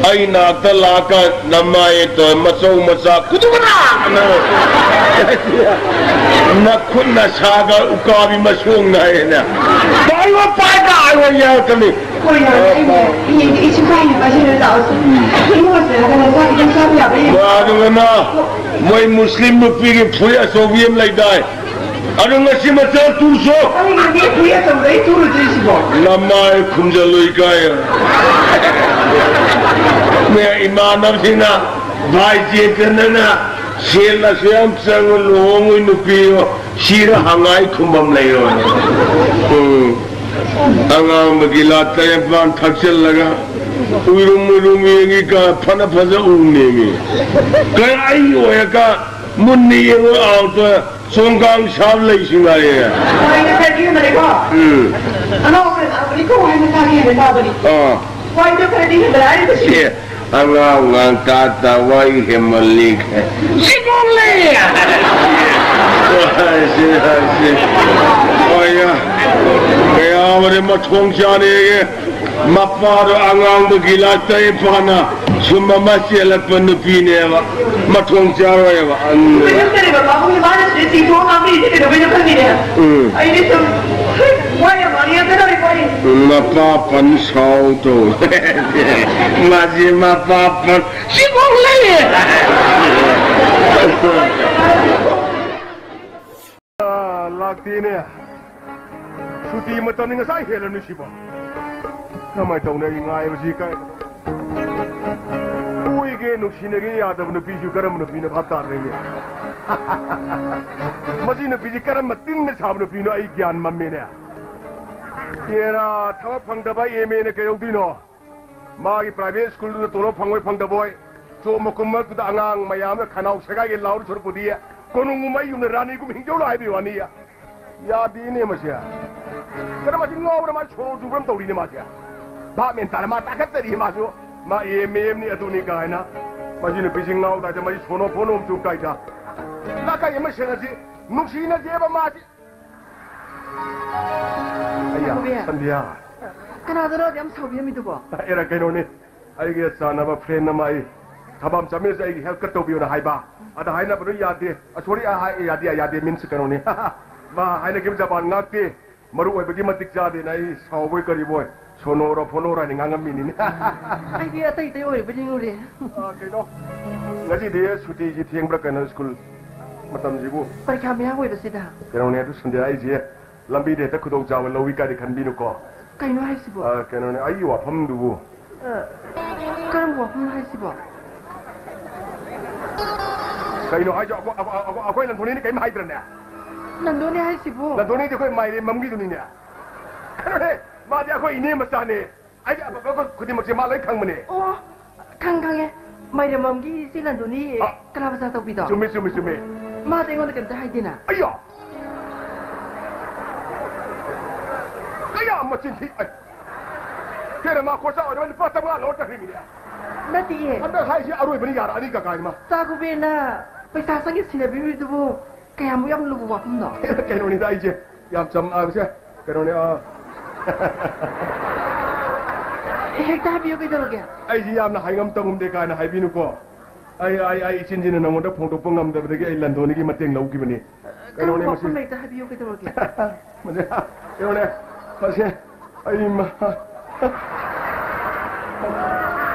ꯑꯩ ꯅꯥꯛꯇ ꯂꯥꯛꯑꯀꯥꯟ ꯅꯃꯥꯏ ꯇꯧꯔ ꯃꯆꯧ ꯃꯆꯥ ꯈꯨꯗꯨꯒꯅ ꯅꯈꯨꯠ ꯅꯁꯥꯒ ꯎꯀꯥꯕꯤ ꯃꯁꯣꯡ ꯅꯥꯏꯅ ꯄꯥꯏꯕ ꯄꯥꯏꯕ ꯍꯥꯏꯕ ꯌꯥꯔꯛꯀꯅꯤ꯫ ꯍꯣꯏ, ꯌꯥꯔꯦ꯫ ꯑꯩꯅꯦ, ꯍꯌꯦꯡꯗꯤ ꯑꯩꯁꯨ ꯀꯥꯏꯅ ꯄꯥꯏꯁꯤꯜꯂ ꯂꯥꯛꯑꯣꯁꯤ꯫ ꯏꯃꯨꯡ ꯑꯁꯤꯗ ꯆꯥꯛ ꯈꯤꯇꯪ ꯆꯥꯕ ꯌꯥꯕ꯭ꯔꯥ ꯌꯦꯡꯉꯣ꯫ ꯑꯗꯨꯒꯅ ꯃꯣꯏ ꯃꯨꯁꯂꯤꯝ ꯅꯨꯄꯤꯒꯤ ꯐꯨꯔꯤꯠ ꯑꯆꯧꯕꯤ ꯑꯃ ꯂꯩꯗꯥꯏ? ꯑꯗꯨ ꯉꯁꯤ ꯃꯆꯥ ꯇꯨꯁꯨ꯫ ꯑꯩ ꯉꯁꯤ ꯐꯨꯔꯤꯠ ꯑꯆꯧꯕꯗ ꯑꯩ ꯇꯨꯔꯨꯗꯣꯏꯁꯤꯕꯣ? ꯅꯃꯥꯏ ꯈꯨꯝꯖꯜꯂꯨ ꯏꯀꯥꯏ꯫ ꯃꯌꯥ ꯏꯃꯥꯟꯅꯕꯁꯤꯡꯅ ꯚꯥꯏ ꯆꯦꯇꯟꯅ ꯁꯦꯜ ꯑꯁꯨ ꯌꯥꯝ ꯆꯪꯉ ꯂꯨꯍꯣꯡꯉꯣꯏ ꯅꯨꯄꯤꯌꯣ ꯁꯤꯔ ꯍꯪꯉꯥꯏ ꯈꯨꯝꯕꯝ ꯂꯩꯔꯣꯏ꯫ ꯎꯝ꯫ ꯑꯉꯥꯡꯕꯒꯤ ꯂꯥ ꯇꯔꯦꯠꯄꯥꯟ ꯊꯛꯆꯜꯂꯒ ꯎꯏꯔꯨꯝ ꯎꯏꯔꯨꯝ ꯌꯦꯡꯉꯤ ꯀ ꯐꯅ ꯐꯖ ꯎꯅꯦꯃꯤ꯫ ꯀꯩ ꯑꯩ ꯑꯣꯏꯔꯀ ꯃꯨꯟꯅ ꯌꯦꯡꯉꯣ ꯑꯥꯎꯇ ꯆꯣꯡꯒꯥꯡ ꯁꯥꯕ ꯂꯩꯁꯤꯡ ꯍꯥꯏꯌꯦ꯫ ꯋꯥꯏꯗ ꯈꯔꯗꯤ ꯍꯦꯟꯕꯅꯦꯀꯣ꯫ ꯎꯝ꯫ ꯑꯉꯥꯡ ꯑꯣꯏꯅ ꯂꯥꯛꯄꯅꯤꯀꯣ ꯍꯥꯏꯅ ꯇꯥꯒꯦ ꯍꯥꯏꯅ ꯇꯥꯕꯅꯤ꯫ ꯑꯥ꯫ ꯋꯥꯏꯗ ꯈꯔꯗꯤ ꯍꯦꯟꯕꯅꯦ ꯍꯥꯏꯔꯤꯕꯁꯤ꯫ ꯑꯦ, ꯑꯉꯥꯡ ꯑꯉꯥꯡ ꯇꯥ ꯇꯥ ꯋꯥꯏ ꯍꯦꯟꯃꯜꯂꯤ꯫ ꯁꯤꯒꯣꯡ ꯂꯩ! ꯁꯤ, ꯁꯤ꯫ ꯍꯣꯏ, ꯀꯌꯥ ꯑꯃꯅ ꯃꯊꯣꯡ ꯆꯥꯅꯦꯒꯦ꯫ ꯃꯄꯥꯗꯣ ꯑꯉꯥꯡꯕ ꯒꯤꯂꯥꯁ ꯇꯔꯦꯠ ꯐꯥꯅ ꯁꯨꯝ ꯑꯃ ꯆꯦꯜꯂꯛꯄ ꯅꯨꯄꯤꯅꯦꯕ꯫ ꯃꯊꯣꯡ ꯆꯥꯔꯣꯏꯕ꯫ ꯎꯝ꯫ ꯀꯩꯅꯣ ꯇꯧꯔꯦꯕ, ꯄꯥꯕꯨꯡꯅ ꯃꯥꯅ ꯁꯤꯗ ꯆꯤꯡꯊꯣꯛꯑ ꯉꯥꯡꯕꯤꯔꯤꯁꯦ ꯀꯩꯗꯧꯕꯩꯅꯣ ꯈꯪꯗꯦꯅꯦ꯫ ꯎꯝ꯫ ꯑꯩꯗꯤ ꯁꯨꯝ ꯋꯥ ꯌꯥꯝ ꯉꯥꯡꯉꯦ ꯀꯩꯗꯧꯔꯦ ꯃꯣꯏ? ꯎꯝ, ꯃꯄꯥ ꯄꯟ ꯁꯥꯎ ꯇꯧ꯫ ꯃꯥꯁꯤ ꯃꯄꯥ ꯄꯟ ꯁꯤꯐꯥꯎ ꯂꯩꯌꯦ꯫ ꯑꯥ, ꯂꯥꯛꯇꯦꯅꯦ꯫ ꯁꯨꯇꯤ ꯃꯇꯝꯅꯤ ꯉꯁꯥꯏ ꯍꯦꯜꯂꯝꯅꯤ ꯁꯤꯕꯣ꯫ ꯀꯃꯥꯏ ꯇꯧꯅꯤ ꯑꯩ ꯉꯥꯏꯕꯁꯤ ꯀꯥꯏ꯫ ꯀꯣꯏꯒꯦ ꯅꯨꯡꯁꯤꯅꯒꯦ ꯌꯥꯗꯕ ꯅꯨꯄꯤꯁꯨ ꯀꯔꯝꯕ ꯅꯨꯄꯤꯅ ꯚꯥꯞ ꯇꯥꯗ꯭ꯔꯦꯅꯦ꯫ ꯃꯁꯤ ꯅꯨꯄꯤꯁꯤ ꯀꯔꯝꯕ ꯇꯤꯟꯅ ꯁꯥꯕ ꯅꯨꯄꯤꯅꯣ? ꯑꯩ ꯒ꯭ꯌꯥꯟ ꯃꯝꯃꯦꯅꯦ꯫ ꯑꯦꯔꯥ, ꯊꯕꯛ ꯐꯪꯗꯕ ꯑꯦꯝ ꯑꯦꯅ ꯀꯩꯗꯧꯗꯣꯏꯅꯣ? ꯃꯥꯒꯤ ꯄ꯭ꯔꯥꯏꯚꯦꯠ ꯁ꯭ꯀꯨꯜꯗꯨꯗ ꯇꯣꯂꯣꯞ ꯐꯪꯉꯣꯏ ꯐꯪꯗꯕꯣꯏ, ꯆꯣꯞ ꯃꯀꯨꯝ ꯃꯔꯛꯇꯨꯗ ꯑꯉꯥꯡ ꯃꯌꯥꯝꯅ ꯈꯅꯥꯎ ꯁꯦꯒꯥꯏꯒꯦ ꯂꯥꯎꯔ ꯁꯔꯨꯛꯄꯨꯗꯤ, ꯀꯣꯅꯨꯡꯒꯨꯝꯕ ꯌꯨꯝꯗ ꯔꯥꯅꯤꯒꯨꯝ ꯍꯤꯡꯖꯧꯂꯣ ꯍꯥꯏꯕꯒꯤ ꯋꯥꯅꯤ꯫ ꯌꯥꯗꯦꯅꯦ ꯃꯁꯦ꯫ ꯀꯔꯝ ꯃꯁꯤ ꯉꯥꯎꯕ꯭ꯔꯥ, ꯃꯥ ꯁꯣꯔ ꯆꯨꯕ꯭ꯔꯥ ꯑꯃ ꯇꯧꯔꯤꯅꯦ ꯃꯥꯁꯦ꯫ ꯚꯥꯞ ꯃꯦꯟ ꯇꯥꯔꯦ, ꯃꯥ ꯇꯥꯈꯠꯆꯔꯤ ꯃꯥꯁꯨ꯫ ꯃꯥ ꯑꯦꯝ ꯑꯦꯝꯅꯤ ꯑꯗꯨꯅꯤ ꯀꯥꯏꯅ꯫ ꯃꯁꯤ ꯅꯨꯄꯤꯁꯤ ꯉꯥꯎ ꯇꯥꯏꯗ, ꯃꯁꯤ ꯁꯣꯅꯣ ꯐꯣꯅꯣ ꯑꯃ ꯆꯨꯝ ꯇꯥꯏꯗ꯫ ꯂꯥꯛꯀꯥꯏ ꯑꯃ ꯁꯦꯡꯉꯁꯤ, ꯅꯨꯡꯁꯤꯅꯁꯦꯕ ꯃꯥꯁꯤ꯫ ꯑꯩꯌꯥ, ꯁꯥꯎꯕꯤ꯫ ꯁꯟꯙ꯭ꯌꯥ꯫ ꯀꯅꯥꯗꯅꯣ ꯑꯗꯨ ꯌꯥꯝ ꯁꯥꯎꯕꯤꯔꯝꯃꯤꯗꯨꯕꯣ? ꯑꯦꯔꯥ, ꯀꯩꯅꯣꯅꯦ꯫ ꯑꯩꯒꯤ ꯆꯥꯟꯅꯕ ꯐ꯭ꯔꯦꯟ ꯑꯃ ꯑꯩ ꯊꯕꯛ ꯑꯃ ꯆꯠꯃꯤꯟꯅꯁꯦ, ꯑꯩꯒꯤ ꯍꯦꯜꯞ ꯈꯔ ꯇꯧꯕꯤꯌꯣꯅ ꯍꯥꯏꯕ꯫ ꯑꯗ ꯍꯥꯏꯅꯕꯗꯣ ꯌꯥꯗꯦ꯫ ꯑ, ꯁꯣꯔꯤ, ꯑ, ꯍꯥꯏ, ꯌꯥꯗꯦ, ꯌꯥꯗꯦ, ꯃꯤꯟꯁ ꯀꯩꯅꯣꯅꯤ꯫ ꯃꯥ ꯍꯥꯏꯅꯈꯤꯕ ꯖꯄꯥꯟ ꯉꯥꯛꯇꯦ꯫ ꯃꯔꯨ ꯑꯣꯏꯕꯒꯤ ꯃꯇꯤꯛ ꯆꯥꯗꯦꯅ ꯑꯩ ꯁꯥꯎꯕꯣꯏ ꯀꯔꯤꯕꯣꯏ ꯁꯣꯅꯣꯔꯣ ꯐꯣꯅꯣꯔꯣ ꯍꯥꯏꯅ ꯉꯥꯡꯉꯝꯃꯤꯅꯤꯅꯦ꯫ ꯑꯩꯗꯤ ꯑꯇꯩ ꯑꯇꯩ ꯑꯣꯏꯔꯕꯣꯏ ꯅꯤꯡꯉꯨꯔꯦ꯫ ꯑ, ꯀꯩꯅꯣ? ꯉꯁꯤꯗꯤ ꯁꯨꯇꯤꯁꯤ ꯊꯦꯡꯕ꯭ꯔꯥ ꯀꯩꯅꯣ, ꯁ꯭ꯀꯨꯜ ꯃꯇꯝꯁꯤꯕꯨ? ꯄꯔꯤꯈꯥ ꯃꯌꯥ ꯑꯣꯏꯕꯁꯤꯗ꯫ ꯀꯩꯅꯣꯅꯦ, ꯑꯗꯨ ꯁꯟꯗꯦ ꯑꯩꯁꯦ ꯂꯝꯕꯤꯗ ꯍꯦꯛꯇ ꯈꯨꯗꯣꯡꯆꯥꯕ ꯂꯧꯏ ꯀꯥꯏꯗꯤ ꯈꯟꯕꯤꯅꯨꯀꯣ꯫ ꯀꯩꯅꯣ ꯍꯥꯏꯁꯤꯕꯣ? ꯑ, ꯀꯩꯅꯣꯅꯦ, ꯑꯩꯒꯤ ꯋꯥꯐꯝꯗꯨꯕꯨ꯫ ꯑ, ꯀꯔꯝꯕ ꯋꯥꯐꯝꯅꯣ ꯍꯥꯏꯁꯤꯕꯣ? ꯀꯩꯅꯣ ꯍꯥꯏꯁꯦ? ꯑꯩꯈꯣꯏ, ꯑꯩꯈꯣꯏ, ꯑꯩꯈꯣꯏ ꯂꯟꯊꯣꯏꯅꯤꯗꯤ ꯀꯔꯤꯝ ꯍꯥꯏꯗ꯭ꯔꯅꯦ? ꯂꯟꯗꯣꯏꯅꯤ ꯍꯥꯏꯁꯤꯕꯣ? ꯂꯟꯊꯣꯏꯅꯤꯗꯤ ꯑꯩꯈꯣꯏ ꯃꯥꯏꯔꯦꯟ ꯃꯝꯒꯤꯗꯨꯅꯤꯅꯦ꯫ ꯀꯩꯅꯣꯅꯦ, ꯃꯥꯗꯤ ꯑꯩꯈꯣꯏ ꯏꯅꯦ ꯃꯆꯥꯅꯦ꯫ ꯑꯩꯒꯤ ꯑꯐꯕ ꯈꯨꯗꯤꯡꯃꯛꯁꯦ ꯃꯥ ꯂꯣꯏ ꯈꯪꯕꯅꯦ꯫ ꯑꯣ, ꯈꯪ-, ꯈꯪꯉꯦ꯫ ꯃꯥꯏꯔꯦꯟ ꯃꯝꯒꯤ ꯏꯆꯦ ꯂꯟꯗꯣꯏꯅꯤ ꯑ, ꯀꯂꯥ ꯕꯖꯥꯔ ꯇꯧꯕꯤꯗꯣ? ꯆꯨꯝꯃꯤ, ꯆꯨꯝꯃꯤ, ꯆꯨꯝꯃꯤ꯫ ꯃꯥꯗꯤ ꯑꯩꯉꯣꯟꯗ ꯀꯩꯝꯇ ꯍꯥꯏꯗꯦꯅ꯫ ꯑꯩꯌꯥ! ꯀꯌꯥ ꯃꯆꯤꯟ ꯊꯤ! ꯑꯩ! ꯍꯦꯟꯅ ꯃꯥ ꯈꯣꯔꯁꯥ ꯑꯣꯏꯔꯕ ꯂꯨꯄꯥ ꯆꯥꯝꯃꯉꯥ ꯂꯧꯔ ꯆꯠꯈ꯭ꯔꯤꯃꯤꯅꯦ꯫ ꯅꯠꯇꯤꯌꯦ꯫ ꯍꯟꯗꯛ ꯍꯥꯏꯁꯤ ꯑꯔꯣꯏꯕꯅꯤ, ꯌꯥꯔꯛꯑꯅꯤ ꯀꯀꯥ ꯏꯃꯥ꯫ ꯇꯥ ꯀꯨꯕꯦꯔꯅ ꯄꯩꯁꯥ ꯆꯪꯒꯤ ꯁꯤꯟꯅꯕꯤꯔꯤꯗꯨꯕꯨ ꯀꯌꯥꯃꯨꯛ ꯌꯥꯝ ꯂꯨꯕ ꯋꯥꯐꯝꯅꯣ? ꯀꯩꯅꯣꯅꯤꯗ ꯑꯩꯁꯦ ꯌꯥꯝ ꯆꯝ-, ꯑ, ꯁꯦ, ꯀꯩꯅꯣꯅꯦ, ꯑ꯫ ꯍꯦꯛꯇ ꯍꯥꯏꯕꯤꯌꯨ ꯀꯩꯗꯧꯔꯒꯦ? ꯑꯩꯁꯤ ꯌꯥꯝꯅ ꯍꯥꯏꯉꯝ ꯇꯧꯉꯝꯗꯦ ꯀꯥꯏꯅ ꯍꯥꯏꯕꯤꯅꯨꯀꯣ꯫ ꯑꯩ, ꯑꯩ, ꯑꯩ ꯏꯆꯤꯟꯁꯤꯅ ꯅꯉꯣꯟꯗ ꯐꯣꯡꯗꯣꯛꯄ ꯉꯝꯗꯕꯗꯒꯤ ꯑꯩ ꯂꯟꯗꯣꯅꯤꯒꯤ ꯃꯇꯦꯡ ꯂꯧꯈꯤꯕꯅꯤ꯫ ꯀꯩꯅꯣꯅꯦ ꯀꯔꯝꯕ ꯃꯁꯤ? ꯋꯥꯐꯝ ꯂꯩꯇ ꯍꯥꯏꯕꯤꯌꯨ ꯀꯩꯗꯧꯔꯒꯦ? ꯃꯁꯤ, ꯀꯩꯅꯣꯅꯦ, ꯃꯁꯤ, ꯑꯩ ꯃ-,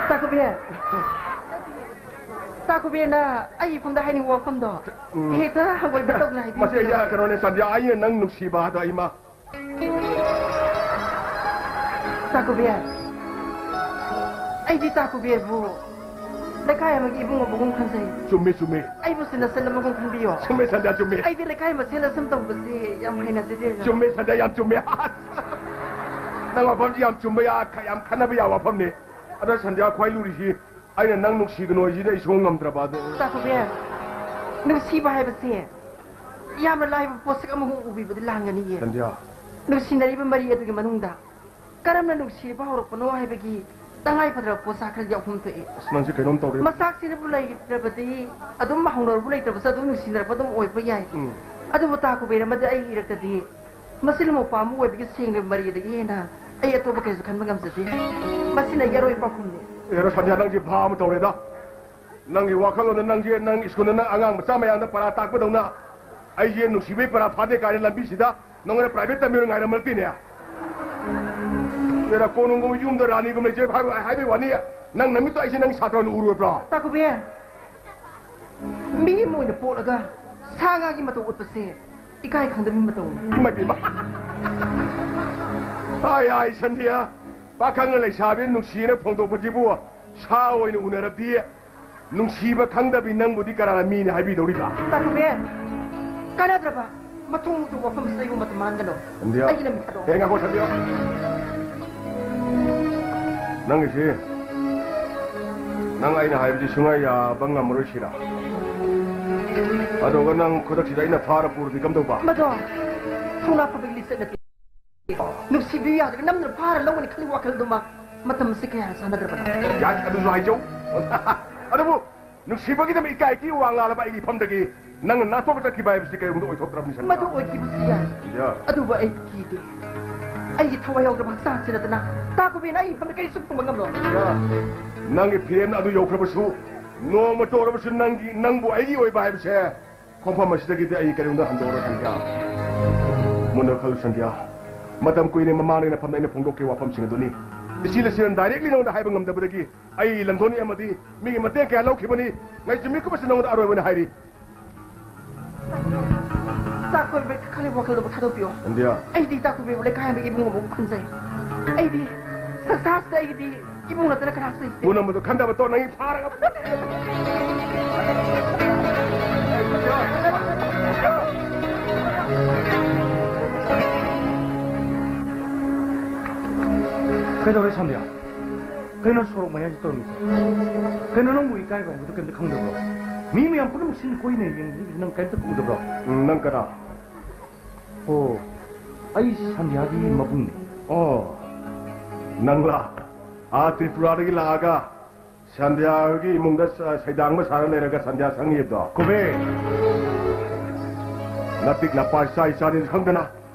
ꯇꯥ ꯀꯨꯕꯦꯔ꯫ ꯇꯥ ꯀꯨꯕꯦꯔꯅ ꯑꯩ ꯏꯐꯝꯗ ꯍꯥꯏꯅꯤꯡꯕ ꯋꯥꯐꯝꯗꯣ ꯎꯝ꯫ ꯍꯦꯛꯇ ꯍꯪꯒꯣꯏꯕ ꯇꯧꯗꯅ ꯍꯥꯏꯕꯤꯌꯨ ꯃꯁꯤ ꯑꯩ ꯀꯩꯗꯧꯔꯒꯦ? ꯀꯩꯅꯣꯅꯦ, ꯁꯟꯙ꯭ꯌꯥ, ꯑꯩꯅ ꯅꯪ ꯅꯨꯡꯁꯤꯕ ꯍꯥꯏꯗꯣ ꯑꯩ ꯃ-, ꯇꯥ ꯀꯨꯕꯦꯔ, ꯑꯩꯗꯤ ꯇꯥ ꯀꯨꯕꯦꯔꯕꯨ ꯂꯩꯀꯥꯏ ꯑꯃꯒꯤ ꯏꯕꯨꯡ ꯑꯃꯒꯨꯝ ꯈꯟꯖꯩ꯫ ꯆꯨꯝꯃꯦ, ꯆꯨꯝꯃꯦ꯫ ꯑꯩꯕꯨꯁꯨ ꯅꯆꯟ ꯑꯃꯒꯨꯝ ꯈꯟꯕꯤꯌꯣ꯫ ꯆꯨꯝꯃꯦ, ꯁꯟꯙ꯭ꯌꯥ, ꯆꯨꯝꯃꯦ꯫ ꯑꯩꯗꯤ ꯂꯩꯀꯥꯏ ꯃꯁꯦꯜ ꯑꯁꯨꯝ ꯇꯧꯕꯁꯦ ꯌꯥꯝ ꯍꯩꯅꯖꯗꯦ꯫ ꯆꯨꯝꯃꯦ, ꯁꯟꯙ꯭ꯌꯥ, ꯌꯥꯝ ꯆꯨꯝꯃꯦ꯫ ꯅꯪ ꯋꯥꯐꯝꯁꯤ ꯌꯥꯝ ꯆꯨꯝꯕ ꯌꯥ-, ꯌꯥꯝ ꯈꯟꯅꯕ ꯌꯥꯕ ꯋꯥꯐꯝꯅꯤ꯫ ꯑꯗꯣ ꯁꯟꯙ꯭ꯌꯥ, ꯈ꯭ꯋꯥꯏ ꯂꯨꯔꯤꯁꯤ ꯑꯩꯅ ꯅꯪ ꯅꯨꯡꯁꯤꯒꯅꯨ ꯍꯥꯏꯁꯤꯗꯤ ꯑꯩ ꯁꯨꯡꯉꯝ ꯉꯝꯗ꯭ꯔꯕ ꯑꯗꯨ꯫ ꯇꯥ ꯀꯨꯕꯦꯔ, ꯅꯨꯡꯁꯤꯕ ꯍꯥꯏꯕꯁꯦ ꯌꯥꯝꯅ ꯂꯥꯏꯕ ꯄꯣꯠꯁꯛ ꯑꯃꯒꯨꯝ ꯎꯕꯤꯕꯗꯤ ꯂꯥꯟꯒꯅꯤꯌꯦ꯫ ꯁꯟꯙ꯭ꯌꯥ꯫ ꯅꯨꯡꯁꯤꯅꯔꯤꯕ ꯃꯔꯤ ꯑꯗꯨꯒꯤ ꯃꯅꯨꯡꯗ ꯀꯔꯝꯅ ꯅꯨꯡꯁꯤꯕ ꯍꯧꯔꯛꯄꯅꯣ ꯍꯥꯏꯕꯒꯤ ꯇꯉꯥꯏ ꯐꯗ꯭ꯔꯕ ꯄꯣꯠꯁꯛ ꯈꯔꯗꯤ ꯑꯍꯨꯝ ꯊꯣꯛꯏ꯫ ꯑꯁ, ꯅꯪꯁꯦ ꯀꯩꯅꯣꯝ ꯇꯧꯔꯦ꯫ ꯃꯆꯥꯛꯁꯤꯅꯕꯨ ꯂꯩꯇ꯭ꯔꯕꯗꯤ ꯑꯗꯨꯝ ꯍꯧꯅꯔꯕꯨ ꯂꯩꯇ꯭ꯔꯕꯁꯨ ꯑꯗꯨꯝ ꯅꯨꯡꯁꯤꯅꯔꯛꯄ ꯑꯗꯨꯝ ꯑꯣꯏꯕ ꯌꯥꯏ꯫ ꯎꯝ꯫ ꯑꯗꯨꯕꯨ ꯇꯥ ꯀꯨꯕꯦꯔ ꯑꯃꯗꯤ ꯑꯩꯒꯤ ꯏꯔꯛꯇꯗꯤ ꯃꯁꯤ ꯂꯨꯍꯣꯡ ꯄꯥꯝꯕ ꯑꯣꯏꯕꯒꯤ ꯁꯦꯡꯂꯕ ꯃꯔꯤ ꯑꯗꯒꯤ ꯍꯦꯟꯅ ꯑꯩ ꯑꯇꯣꯞꯄ ꯀꯩꯁꯨ ꯈꯟꯕ ꯉꯝꯖꯗꯦ꯫ ꯃꯁꯤꯅ ꯑꯩꯒꯤ ꯑꯔꯣꯏꯕ ꯄꯥꯎꯈꯨꯝꯅꯤ꯫ ꯑꯦꯔꯣ ꯁꯟꯙ꯭ꯌꯥ, ꯅꯪꯁꯦ ꯚꯥꯞ ꯑꯃ ꯇꯧꯔꯦꯗ꯫ ꯅꯪꯒꯤ ꯋꯥꯈꯜꯂꯣꯟꯗ ꯅꯪꯁꯦ, ꯅꯪ ꯁ꯭ꯀꯨꯜꯗ ꯅꯪ ꯑꯉꯥꯡ ꯃꯆꯥ ꯃꯌꯥꯝꯗ ꯄꯔꯥ ꯇꯥꯛꯄꯗꯧꯅ ꯑꯩꯁꯦ ꯅꯨꯡꯁꯤꯕꯩ ꯄꯔꯥ ꯐꯥꯗꯦ ꯀꯥꯏꯅ ꯂꯝꯕꯤꯁꯤꯗ ꯅꯪꯉꯣꯟꯗ ꯄ꯭ꯔꯥꯏꯚꯦꯠ ꯇꯝꯕꯤꯔꯣ ꯉꯥꯏꯔꯝꯃꯛꯇꯦꯅꯦ꯫ ꯑꯦꯔꯥ, ꯀꯣꯅꯨꯡꯒꯨꯝꯕ ꯌꯨꯝꯗ ꯔꯥꯅꯤꯒꯨꯝꯕ ꯂꯩꯖꯩ ꯍꯥꯏꯕ, ꯍꯥꯏꯕꯩ ꯋꯥꯅꯤ꯫ ꯅꯪ ꯅꯃꯤꯠꯇꯣ ꯑꯩꯁꯦ ꯅꯪ ꯁꯥꯇ꯭ꯔ ꯑꯣꯏꯅ ꯎꯔꯨꯔꯕ꯭ꯔꯣ? ꯇꯥ ꯀꯨꯕꯦꯔ, ꯃꯤ ꯑꯃ ꯑꯣꯏꯅ ꯄꯣꯛꯂꯒ ꯁꯥ ꯉꯥꯒꯤ ꯃꯇꯧ ꯎꯠꯄꯁꯦ ꯏꯀꯥꯏ ꯈꯪꯗꯕꯒꯤ ꯃꯇꯧꯅꯤ꯫ ꯏꯃꯥꯏ ꯄꯦꯝꯃ꯫ ꯍꯥꯏ, ꯍꯥꯏ, ꯁꯟꯙ꯭ꯌꯥ, ꯄꯥꯈꯪ ꯂꯩꯁꯥꯕꯤ ꯅꯨꯡꯁꯤꯅ ꯐꯣꯡꯗꯣꯛꯄꯁꯤꯕꯨ ꯁꯥ ꯑꯣꯏꯅ ꯎꯅꯔꯕꯗꯤ ꯅꯨꯡꯁꯤꯕ ꯈꯪꯗꯕꯤ ꯅꯪꯕꯨꯗꯤ ꯀꯅꯥꯅ ꯃꯤꯅꯤ ꯍꯥꯏꯕꯤꯗꯧꯔꯤꯕ? ꯇꯥ ꯀꯨꯕꯦꯔ, ꯀꯥꯟꯅꯗ꯭ꯔꯕ ꯃꯊꯣꯡ ꯃꯊꯣꯡ ꯋꯥꯐꯝꯁꯤꯗ ꯑꯩꯕꯨ ꯃꯇꯝ ꯃꯥꯡꯍꯟꯒꯅꯨ꯫ ꯁꯟꯙ꯭ꯌꯥ꯫ ꯑꯩꯒꯤ ꯂꯝꯕꯤ ꯊꯥꯗꯣꯛꯑꯣ꯫ ꯍꯦ, ꯉꯥꯏꯈꯣ, ꯁꯟꯙ꯭ꯌꯥ꯫ ꯅꯪꯒꯤꯁꯤ, ꯅꯪ ꯑꯩꯅ ꯍꯥꯏꯕꯁꯤ ꯁꯨꯡꯌꯥ ꯌꯥꯕ ꯉꯝꯃꯔꯣꯏ ꯁꯤꯔꯥ? ꯑꯗꯨꯒ ꯅꯪ ꯈꯨꯗꯛꯁꯤꯗ ꯑꯩꯅ ꯐꯥꯔ ꯄꯨꯔꯗꯤ ꯀꯝꯗꯧꯕ? ꯃꯗꯣ ꯊꯧꯅꯥ ꯐꯕꯒꯤ ꯂꯤꯆꯠ ꯅꯠꯇꯦ꯫ ꯅꯨꯡꯁꯤꯕꯤꯌꯨ ꯌꯥꯗ꯭ꯔꯒ ꯅꯝꯗꯨꯅ ꯐꯥꯔ ꯂꯧꯒꯅꯤ ꯈꯜꯂꯤ ꯋꯥꯈꯜꯗꯨꯃ ꯃꯇꯝ ꯑꯁꯤ ꯀꯌꯥ ꯆꯥꯟꯅꯗ꯭ꯔꯕꯅꯣ? ꯌꯥꯏ, ꯑꯗꯨꯁꯨ ꯍꯥꯏꯖꯧ꯫ ꯑꯗꯨꯕꯨ ꯅꯨꯡꯁꯤꯕꯒꯤꯗꯃꯛ ꯏꯀꯥꯏ ꯏꯀꯤ ꯋꯥ ꯉꯥꯡꯂꯕ ꯑꯩꯒꯤ ꯏꯐꯝꯗꯒꯤ ꯅꯪꯅ ꯅꯥꯊꯣꯛꯄ ꯆꯠꯈꯤꯕ ꯍꯥꯏꯕꯁꯤ ꯀꯩꯗꯧꯅꯨꯡꯗ ꯑꯣꯏꯊꯣꯛꯇ꯭ꯔꯕꯅꯤ, ꯁꯟꯙ꯭ꯌꯥ꯫ ꯃꯗꯨ ꯑꯣꯏꯈꯤꯕꯁꯨ ꯌꯥꯏ꯫ ꯁꯟꯙ꯭ꯌꯥ꯫ ꯑꯗꯨꯕꯨ ꯑꯩ ꯀꯤꯗꯦ꯫ ꯑꯩꯒꯤ ꯊꯋꯥꯏ ꯌꯥꯎꯗ꯭ꯔꯕ ꯍꯛꯆꯥꯡꯁꯤ ꯅꯠꯇꯅ ꯇꯥ ꯀꯨꯕꯦꯔꯅ ꯑꯩꯒꯤ ꯏꯐꯝꯗ ꯀꯔꯤꯁꯨ ꯐꯪꯕ ꯉꯝꯂꯣꯏ꯫ ꯁꯟꯙ꯭ꯌꯥ, ꯅꯪꯒꯤ ꯐꯤꯔꯦꯞꯅ ꯑꯗꯨ ꯌꯧꯈ꯭ꯔꯕꯁꯨ, ꯅꯣꯡꯃꯇ ꯑꯣꯏꯔꯕꯁꯨ ꯅꯪꯒꯤ, ꯅꯪꯕꯨ ꯑꯩꯒꯤ ꯑꯣꯏꯕ ꯍꯥꯏꯕꯁꯦ ꯈꯣꯡꯐꯝ ꯑꯁꯤꯗꯒꯤꯗꯤ ꯑꯩ ꯀꯔꯤꯒꯨꯝꯕ ꯍꯟꯗꯣꯛꯑꯔꯣꯏ, ꯁꯟꯙ꯭ꯌꯥ꯫ ꯃꯨꯟꯅ ꯈꯜꯂꯨ, ꯁꯟꯙ꯭ꯌꯥ꯫ ꯃꯇꯝ ꯀꯨꯏꯅ ꯃꯃꯥꯡꯗꯒꯤ ꯅꯐꯝꯗ ꯑꯩꯅ ꯐꯣꯡꯗꯣꯛꯀꯦ ꯋꯥꯐꯝꯁꯤꯡ ꯑꯗꯨꯅꯤ꯫ ꯏꯆꯤ ꯂꯁꯤꯅ directly ꯅꯉꯣꯟꯗ ꯍꯥꯏꯕ ꯉꯝꯗꯕꯗꯒꯤ ꯑꯩ ꯂꯝꯗꯣꯟ ꯑꯃꯗꯤ ꯃꯤꯒꯤ ꯃꯇꯦꯡ ꯀꯌꯥ ꯂꯧꯈꯤꯕꯅꯤ꯫ ꯉꯥꯏꯆꯨꯝꯃꯤ ꯀꯨꯞꯄꯁꯤ ꯅꯉꯣꯟꯗ ꯑꯔꯣꯏꯕ ꯑꯣꯏꯅ ꯍꯥꯏꯔꯤ꯫ ꯇꯥ ꯀꯨꯕꯦꯔ ꯈꯜꯂꯤ ꯋꯥꯈꯜꯗꯨꯕꯨ ꯊꯥꯗꯣꯛꯄꯤꯌꯣ꯫ ꯁꯟꯙ꯭ꯌꯥ꯫ ꯑꯩꯗꯤ ꯇꯥ ꯀꯨꯕꯦꯔꯕꯨ ꯂꯩꯀꯥꯏ ꯑꯃꯒꯤ ꯏꯕꯨꯡ ꯑꯃꯕꯨ ꯈꯟꯖꯩ꯫ ꯑꯩꯗꯤ ꯀꯅꯥꯁꯨ ꯂꯩꯇꯦ, ꯏꯕꯨꯡ ꯅꯠꯇꯅ ꯀꯅꯥꯁꯨ ꯂꯩꯇꯦ꯫ ꯄꯨꯝꯅꯃꯛꯇꯣ ꯈꯟꯊꯕ ꯇꯣ, ꯅꯪ ꯐꯥꯔꯒ꯫ ꯀꯩꯗꯧꯔꯦ ꯁꯟꯙ꯭ꯌꯥ? ꯀꯩꯅꯣ ꯁꯣꯔꯣꯛ ꯃꯌꯥꯏꯗ ꯇꯧꯔꯤꯁꯦ? ꯀꯩꯅꯣ ꯅꯪꯕꯨ ꯏꯀꯥꯏꯕ ꯍꯥꯏꯕꯗꯨ ꯀꯩꯝꯇ ꯈꯪꯗꯕ꯭ꯔꯣ? ꯃꯤ ꯃꯌꯥꯝ ꯄꯨꯝꯅꯃꯛ ꯁꯤꯟ ꯀꯣꯏꯅ ꯌꯦꯡꯂꯤꯁꯤꯕꯨ ꯅꯪ ꯀꯩꯝꯇ ꯎꯗꯕ꯭ꯔꯣ? ꯎꯝ, ꯅꯪ ꯀꯅꯥ? ꯑꯣ, ꯑꯩ ꯁꯟꯙ꯭ꯌꯥꯒꯤ ꯃꯕꯨꯡꯅꯦ꯫ ꯑꯣ, ꯅꯪꯂꯥ? ꯑꯥ ꯇ꯭ꯔꯤꯄꯨꯔꯥꯗꯒꯤ ꯂꯥꯛꯑꯒ ꯁꯟꯙ꯭ꯌꯥ ꯍꯣꯏꯒꯤ ꯏꯃꯨꯡꯗ ꯁ-, ꯁꯩꯗꯥꯡꯕ ꯁꯥꯔ ꯂꯩꯔꯒ ꯁꯟꯙ꯭ꯌꯥ ꯁꯪꯉꯤꯕꯗꯣ? ꯀꯨꯕꯦꯔ! ꯅꯄꯤꯛ ꯅꯄꯥ ꯏꯆꯥ ꯏꯆꯥꯅꯤ ꯈꯪꯗꯅ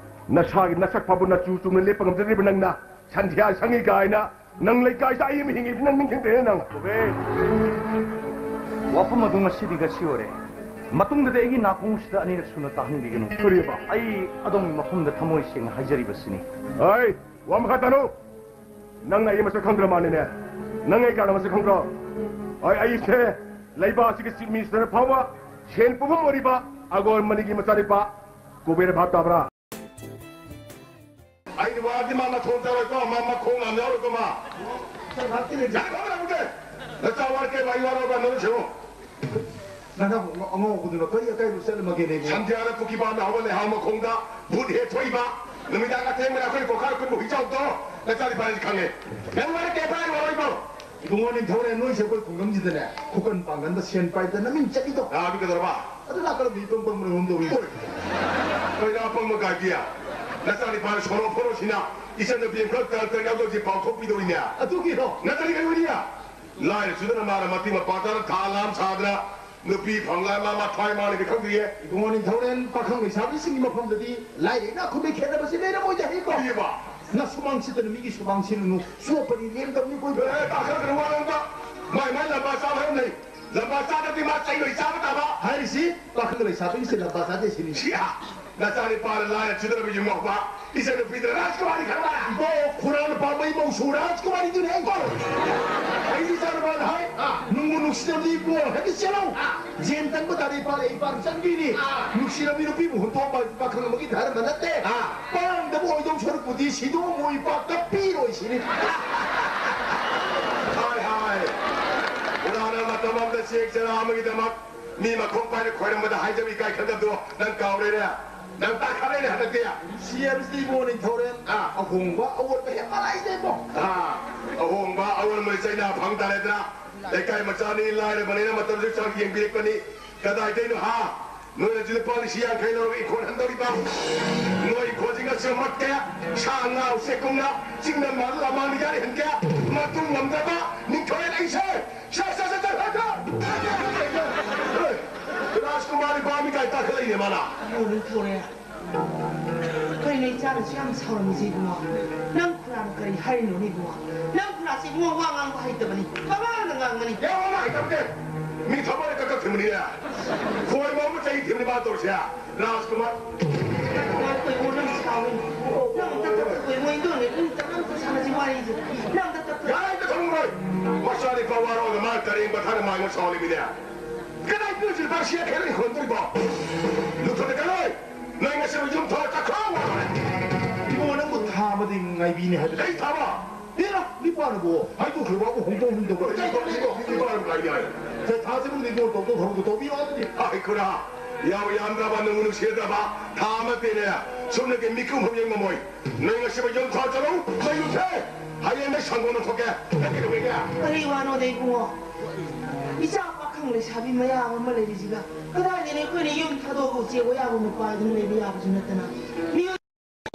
ꯅꯁꯥꯒꯤ ꯅꯁꯛ ꯐꯥꯎꯕ ꯅꯆꯨ ꯆꯨꯝꯅ ꯂꯦꯞꯄ ꯉꯝꯖꯗ꯭ꯔꯤꯕ ꯅꯪꯅ ꯁꯟꯙ꯭ꯌꯥ ꯁꯪꯉꯤ ꯀꯥꯏꯅ ꯅꯪ ꯂꯩꯀꯥꯏꯗ ꯑꯩ ꯑꯃ ꯍꯤꯡꯉꯤꯕꯁꯤ ꯅꯪ ꯅꯤꯡꯁꯤꯡꯗꯦꯅꯦ ꯅꯪ? ꯀꯨꯕꯦꯔ! ꯋꯥꯐꯝ ꯑꯗꯨ ꯉꯁꯤꯗꯤ ꯉꯁꯤ ꯑꯣꯏꯔꯦ꯫ ꯃꯇꯨꯡꯗꯗꯤ ꯑꯩꯒꯤ ꯅꯥꯀꯣꯡꯁꯤꯗ ꯑꯅꯤꯔꯛ ꯁꯨꯅ ꯇꯥꯍꯟꯕꯤꯒꯅꯨ꯫ ꯀꯔꯤꯕ? ꯑꯩ ꯑꯗꯣꯝꯒꯤ ꯃꯐꯝꯗ ꯊꯃꯣꯏ ꯁꯦꯡꯅ ꯍꯥꯏꯖꯔꯤꯕꯁꯤꯅꯤ꯫ ꯍꯩ! ꯋꯥ ꯃꯈꯥ ꯇꯥꯅꯨ! ꯅꯪꯅ ꯑꯩ ꯃꯁꯛ ꯈꯪꯗ꯭ꯔ ꯃꯥꯜꯂꯦꯅꯦ꯫ ꯅꯪ ꯑꯩ ꯀꯅꯥꯅꯣ ꯃꯁꯛ ꯈꯪꯗ꯭ꯔꯣ? ꯍꯣꯏ, ꯑꯩꯁꯦ ꯂꯩꯕꯥꯛ ꯑꯁꯤꯒꯤ ꯆꯤꯐ ꯃꯤꯅꯤꯁꯇꯔ ꯐꯥꯎꯕ ꯁꯦꯟ ꯄꯨꯐꯝ ꯑꯣꯏꯔꯤꯕ ꯑꯒꯣꯔ ꯃꯅꯤꯒꯤ ꯃꯆꯥꯅꯨꯄꯥ ꯀꯨꯕꯦꯔ ꯚꯥꯞ ꯇꯥꯕ꯭ꯔꯥ? ꯑꯩ ꯋꯥꯗꯤ ꯃꯥ ꯃꯊꯣꯡ ꯆꯥꯔꯣꯏꯀꯣ, ꯃꯥ ꯃꯈꯣꯡ ꯌꯥꯝ ꯌꯥꯎꯔꯣꯏꯀꯣ ꯃꯥ꯫ ꯌꯥꯔꯦ, ꯐꯝꯃꯨ, ꯐꯝꯃꯨ꯫ ꯅꯆꯥ ꯋꯥꯔꯛꯀꯦ, ꯋꯥ ꯌꯥꯎꯔꯣꯏ, ꯅꯪ ꯁꯦꯡꯉꯨ꯫ ꯅꯪ ꯑꯉꯧꯕꯗꯨꯅ ꯀꯔꯤ ꯑꯀꯥꯏꯕ ꯆꯠꯂꯝꯃꯒꯦꯅꯦ ꯏꯕꯨꯡꯉꯣ? ꯁꯟꯙ꯭ꯌꯥꯅ ꯄꯨꯈ꯭ꯔꯤ ꯄꯥꯟꯗ ꯍꯧꯕ ꯂꯩꯍꯥꯎ ꯃꯈꯣꯡꯗ ꯚꯨꯠ ꯍꯦꯛ ꯊꯣꯛꯏꯕ, ꯅꯨꯃꯤꯗꯥꯡ ꯑꯊꯦꯡꯕꯗ ꯑꯩꯈꯣꯏ ꯀꯣꯈꯥ ꯀꯨꯟꯕ ꯍꯨꯏ ꯆꯥꯎꯗꯣ, ꯅꯆꯥ ꯅꯨꯄꯥꯅꯤ ꯈꯪꯉꯦ꯫ ꯅꯪ ꯋꯥꯔꯛꯀꯦ, ꯐꯥꯏ ꯋꯥꯔꯣꯏꯕꯣ꯫ ꯏꯕꯨꯡꯉꯣ ꯅꯤꯡꯊꯧꯔꯦ, ꯅꯣꯏꯁꯦ ꯑꯩꯈꯣꯏ ꯈꯨꯡꯒꯪꯁꯤꯗꯅꯦ ꯈꯨꯀꯟ ꯄꯥꯡꯒꯟꯗ ꯁꯦꯟ ꯄꯥꯏꯗ ꯅꯃꯤꯡ ꯆꯠꯂꯤꯗꯣ꯫ ꯑꯥ, ꯑꯗꯨ ꯀꯩꯗꯧꯔꯕ? ꯑꯗꯨ ꯅꯥꯀꯜꯂꯣꯝꯗ ꯏꯄꯪ ꯄꯪꯕ ꯂꯩꯍꯧꯝ ꯇꯧꯏ꯫ ꯑꯣꯏ꯫ ꯀꯩꯅꯣ ꯑꯄꯪꯕ ꯒꯥꯏꯗꯤ? ꯅꯆꯥ ꯅꯤꯄꯥꯅ ꯁꯣꯔꯣ ꯐꯣꯔꯣꯁꯤꯅ ꯏꯆꯟꯅꯨꯄꯤ ꯑꯃꯈꯛ ꯇꯔꯛ ꯇꯔꯛ ꯌꯥꯎꯗꯧꯁꯤ ꯄꯥꯎꯊꯣꯛꯄꯤꯗꯧꯔꯤꯅꯦ꯫ ꯑꯗꯨꯒꯤꯔꯣ? ꯅꯠꯇ꯭ꯔꯗꯤ ꯀꯩꯅꯣꯅꯤ? ꯂꯥꯏꯔ ꯁꯨꯗꯅ ꯃꯥꯅ ꯃꯇꯤꯛ ꯃꯄꯥ ꯆꯥꯅ ꯊꯥ ꯂꯥꯝ ꯁꯥꯗꯅ ꯅꯨꯄꯤ ꯐꯪꯂꯥ ꯃꯥ ꯃꯊ꯭ꯋꯥꯏ ꯃꯥꯡꯂꯤꯕ ꯈꯪꯗ꯭ꯔꯤꯌꯦ꯫ ꯏꯕꯨꯡꯉꯣ ꯅꯤꯡꯊꯧꯔꯦꯜ ꯄꯥꯈꯪ ꯂꯩꯁꯥꯕꯤꯁꯤꯡꯒꯤ ꯃꯐꯝꯗꯗꯤ ꯂꯥꯏꯔ ꯏꯅꯥꯛ ꯈꯨꯟꯕꯒꯤ ꯈꯦꯠꯅꯕꯁꯤ ꯂꯩꯔꯝꯃꯣꯏꯗ ꯍꯩꯀꯣ꯫ ꯀꯔꯤꯕ? ꯅꯁꯨꯃꯥꯡ ꯁꯤꯠꯇꯅ ꯃꯤꯒꯤ ꯁꯨꯃꯥꯡ ꯁꯤꯠꯂꯨꯅꯨ, ꯆꯣꯞꯄꯅꯤ ꯂꯦꯝꯗꯕꯅꯤ ꯀꯣꯏꯕ꯫ ꯑꯦ, ꯇꯥꯈꯠꯂꯛꯀꯅꯨ ꯋꯥ ꯉꯥꯡꯕ꯫ ꯃꯥꯏ ꯃꯥꯏ ꯂꯝꯕꯥ ꯆꯥꯕ ꯍꯥꯏꯕ ꯂꯩ꯫ ꯂꯝꯕꯥ ꯆꯥꯗ꯭ꯔꯗꯤ ꯃꯥ ꯆꯩ ꯂꯣꯏ ꯆꯥꯕ ꯇꯥꯕ꯫ ꯍꯥꯏꯔꯤꯁꯤ ꯄꯥꯈꯪ ꯂꯩꯁꯥꯕꯤꯒꯤꯁꯦ ꯂꯝꯕꯥ ꯆꯥꯗꯦ ꯁꯤꯅꯤ꯫ ꯁꯤꯌꯥ! ꯅꯆꯥꯅꯤꯄꯥꯅ ꯂꯥꯏꯔ ꯆꯨꯗꯅꯕ ꯌꯨꯝ ꯉꯥꯎꯕ, ꯏꯆꯟꯅꯨꯄꯤꯗ ꯔꯥꯖꯀꯨꯃꯥꯔꯤ ꯈꯪꯕ꯭ꯔꯥ? ꯏꯕꯣ, ꯈꯨꯔꯥꯅ ꯄꯥꯝꯕ ꯏꯃꯧꯁꯨ ꯔꯥꯖꯀꯨꯃꯥꯔꯤꯗꯨꯅꯦ꯫ ꯏꯕꯣ! ꯑꯩꯒꯤ ꯏꯆꯥꯅꯨꯄꯥꯅ ꯍꯥꯏ, ꯑꯥ꯫ "ꯅꯨꯡꯕꯨ ꯅꯨꯡꯁꯤꯅꯕꯗꯤ ꯏꯕꯨꯡꯉꯣ ꯍꯦꯛꯇ ꯆꯦꯜꯂꯧ꯫ ꯑꯥ꯫ ꯌꯦꯟ ꯇꯪꯕ ꯇꯥꯔꯦ ꯏꯄꯥ ꯂꯩ, ꯏꯄꯥꯅ ꯆꯪꯕꯤꯅꯤ꯫ ꯑꯥ꯫ ꯅꯨꯡꯁꯤꯅꯕꯤ ꯅꯨꯄꯤꯕꯨ ꯍꯨꯟꯗꯣꯛꯄ ꯍꯥꯏꯕꯁꯤ ꯄꯥꯈꯪ ꯑꯃꯒꯤ ꯙꯔꯃ ꯅꯠꯇꯦ꯫ ꯑꯥ꯫ ꯄꯥꯝꯗ ꯑꯣꯏꯗꯧ ꯁꯔꯨꯛꯄꯨꯗꯤ ꯁꯤꯗꯣꯛꯑꯝꯃꯣ, ꯏꯄꯥꯛꯇ ꯄꯤꯔꯣꯏ ꯁꯤꯅꯤ꯫ ꯍꯥꯏ, ꯍꯥꯏ꯫ ꯀꯅꯥꯅ ꯃꯇꯝ ꯑꯃꯗ ꯆꯦꯛ ꯆꯔꯥ ꯑꯃꯒꯤꯗꯃꯛ ꯃꯤ ꯃꯈꯣꯡ ꯄꯥꯏꯅ ꯈꯣꯏꯔꯝꯕꯗ ꯍꯥꯏꯖꯕ ꯏꯀꯥꯏ ꯈꯪꯗꯕꯗꯣ ꯅꯪ ꯀꯥꯎꯔꯦꯅꯦ? ꯅꯪ ꯇꯥꯈꯠꯂꯦꯅꯦ ꯍꯟꯗꯛꯇꯤ꯫ ꯁꯤ ꯑꯦꯝ ꯁꯤ ꯏꯕꯣ ꯅꯤꯡꯊꯧꯔꯦꯜ꯫ ꯑꯥ꯫ ꯑꯍꯣꯡꯕ ꯑꯑꯣꯟꯕ ꯍꯦꯛ ꯃꯥꯟꯅꯩꯗ ꯏꯕꯣ꯫ ꯑꯥ, ꯑꯍꯣꯡꯕ ꯑꯑꯣꯟꯕ ꯆꯩꯅꯥ ꯐꯪ ꯇꯥꯔꯦꯗꯅ꯫ ꯂꯩꯀꯥꯏ ꯃꯆꯥꯅꯤ, ꯂꯥꯏꯔꯕꯅꯤꯅ ꯃꯇꯝꯁꯨ ꯆꯥꯡ ꯌꯦꯡꯕꯤꯔꯛꯄꯅꯤ꯫ ꯀꯗꯥꯏꯗꯩꯅꯣ ꯍꯥ? ꯅꯣꯏꯅ ꯍꯧꯖꯤꯛ ꯂꯨꯄꯥ ꯂꯤꯁꯤꯡ ꯌꯥꯡꯈꯩ ꯂꯧꯔꯒ ꯏꯪꯈꯣꯜ ꯍꯟꯗꯧꯔꯤꯕ? ꯅꯣꯏ ꯏꯪꯈꯣꯜꯁꯤ ꯉꯁꯤ ꯃꯠꯀꯦ, ꯁꯥ ꯉꯥ ꯎꯆꯦꯛꯀꯨꯝꯅ ꯆꯤꯡꯗ ꯃꯥꯜꯂ ꯃꯥꯡꯗ ꯌꯥꯔꯤꯍꯟꯒꯦ, ꯃꯇꯨꯡ ꯉꯝꯗꯕ ꯅꯤꯡꯊꯧꯔꯦꯜ ꯑꯩꯁꯦ꯫ ꯁꯥ, ꯁꯥ, ꯁꯥ, ꯁꯥ, ꯁꯥ, ꯁꯥ! ꯔꯥꯖꯀꯨꯃꯥꯔ ꯏꯕꯥꯅꯤ ꯀꯥꯏ ꯇꯥꯈꯠꯂꯛꯏꯅꯦ ꯃꯥꯅ? ꯑꯣ, ꯅꯤꯡꯊꯧꯔꯦꯜ꯫ ꯀꯩꯅꯣ ꯏꯆꯥꯅꯁꯨ ꯌꯥꯝ ꯁꯥꯎꯔꯝꯃꯤꯁꯦ ꯏꯕꯨꯡꯉꯣ? ꯅꯪ ꯈꯨꯔꯥꯅ ꯀꯔꯤ ꯍꯥꯏꯔꯤꯅꯣꯅꯦ ꯏꯕꯨꯡꯉꯣ? ꯅꯪ ꯈꯨꯔꯥꯁꯦ ꯏꯕꯨꯡꯉꯣ ꯋꯥ ꯉꯥꯡꯕ ꯍꯩꯇꯕꯅꯤ꯫ ꯄꯉꯥꯡꯗ ꯉꯥꯡꯕꯅꯤ꯫ ꯌꯥꯝ ꯋꯥ ꯍꯩꯇꯕꯅꯦ꯫ ꯃꯤ ꯊꯃꯣꯏ ꯀꯛꯀꯛ ꯊꯤꯟꯕꯅꯤꯅꯦ꯫ ꯈꯣꯏ ꯃꯍꯨꯝ ꯆꯍꯤ ꯊꯤꯟꯕꯅꯤ ꯃꯥ ꯇꯧꯔꯤꯁꯦ꯫ ꯔꯥꯖꯀꯨꯃꯥꯔ꯫ ꯉꯥꯏꯈꯣ ꯏꯕꯨꯡꯉꯣ, ꯅꯪ ꯁꯥꯎꯔꯤꯅꯦ꯫ ꯅꯪ ꯑꯝꯇ ꯇꯞꯊꯈꯣ ꯏꯕꯨꯡꯉꯣ, ꯏꯟꯗꯣꯔꯅꯦ꯫ ꯄꯨꯡ ꯇꯔꯥꯃꯨꯛꯇ ꯁꯥꯟꯅꯁꯤ ꯋꯥꯔꯤꯁꯦ꯫ ꯅꯪ ꯑꯝꯇ ꯇꯞꯊꯈꯣ꯫ ꯌꯥꯔꯦ, ꯑꯝꯇ ꯊꯝꯃꯨꯔꯣꯏ꯫ ꯃꯆꯥꯅꯤꯄꯥ ꯋꯥꯔꯧꯅ ꯃꯥ ꯀꯔꯦꯝ ꯀꯊꯥꯅ ꯃꯥꯏ ꯁꯥꯎꯍꯜꯂꯤꯃꯤꯅꯦ꯫ ꯀꯗꯥꯏ ꯄꯤꯔꯨꯁꯤ ꯂꯨꯄꯥ ꯂꯤꯁꯤꯡ ꯌꯥꯡꯈꯩ ꯂꯣꯏ ꯈꯣꯟꯗꯣꯔꯤꯕꯣ? ꯂꯨꯊꯣꯛꯂꯦ ꯀꯜꯂꯣꯏ! ꯅꯣꯏ ꯉꯁꯤ ꯌꯨꯝ ꯊꯣꯛꯑ ꯆꯠꯈ꯭ꯔꯣ! ꯏꯕꯨꯡꯉꯣ, ꯅꯪꯕꯨ ꯊꯥ ꯑꯃꯗꯤ ꯉꯥꯏꯕꯤꯅꯦ ꯍꯥꯏꯕ꯫ ꯀꯩ ꯊꯥꯕ? ꯍꯦꯔꯥ, ꯅꯤꯄꯥꯅꯕꯨ ꯍꯥꯏꯗꯣꯛꯈ꯭ꯔꯕꯕꯨ ꯍꯣꯡꯗꯣꯛ ꯍꯣꯡꯗꯣꯛ ꯀꯩ ꯇꯧꯗꯣꯏꯅꯣ? ꯅꯤꯄꯥꯅꯕꯨ ꯀꯥꯏꯗ ꯍꯥꯏ? ꯁꯦ, ꯊꯥ ꯑꯁꯤꯃꯗꯤ ꯏꯕꯨꯡꯉꯣ ꯇꯧꯗꯧ ꯊꯕꯛꯇꯣ ꯇꯧꯕꯤꯔꯣ ꯑꯗꯨꯗꯤ꯫ ꯑꯩ ꯈꯨꯔꯥ, ꯌꯥꯎ ꯌꯥꯝꯗ꯭ꯔꯕ ꯅꯨꯡ ꯅꯨꯡꯁꯤꯗ꯭ꯔꯕ ꯊꯥ ꯑꯃ ꯇꯦꯅꯦ꯫ ꯁꯣꯝꯗꯒꯤ ꯃꯤꯀꯨꯞ ꯑꯃ ꯌꯦꯡꯉꯝꯃꯣꯏ꯫ ꯅꯣꯏ ꯉꯁꯤꯃꯛ ꯌꯨꯝ ꯊꯣꯛꯑ ꯆꯠꯂꯨ, ꯃꯩ ꯃꯨꯠꯈ꯭ꯔꯦ꯫ ꯍꯌꯦꯡꯗꯩ ꯁꯪꯒꯣꯝ ꯂꯧꯊꯣꯛꯀꯦ꯫ ꯅꯪ ꯀꯩꯗꯧꯋꯦꯒꯦ? ꯀꯔꯤ ꯋꯥꯅꯣꯗ ꯏꯕꯨꯡꯉꯣ? ꯏꯆꯥ ꯄꯥꯈꯪ ꯂꯩꯁꯥꯕꯤ ꯃꯌꯥꯝ ꯑꯃ ꯂꯩꯔꯤꯁꯤꯒ ꯀꯗꯥꯏꯗꯅꯣ ꯑꯩꯈꯣꯏꯅ ꯌꯨꯝ ꯊꯥꯗꯣꯛꯑꯒ ꯎꯆꯦꯛ ꯋꯥꯌꯥꯕ ꯃꯄꯥꯗꯨꯅ ꯂꯩꯕ ꯌꯥꯕꯁꯨ ꯅꯠꯇꯅ꯫ ꯃꯤꯑꯣꯏ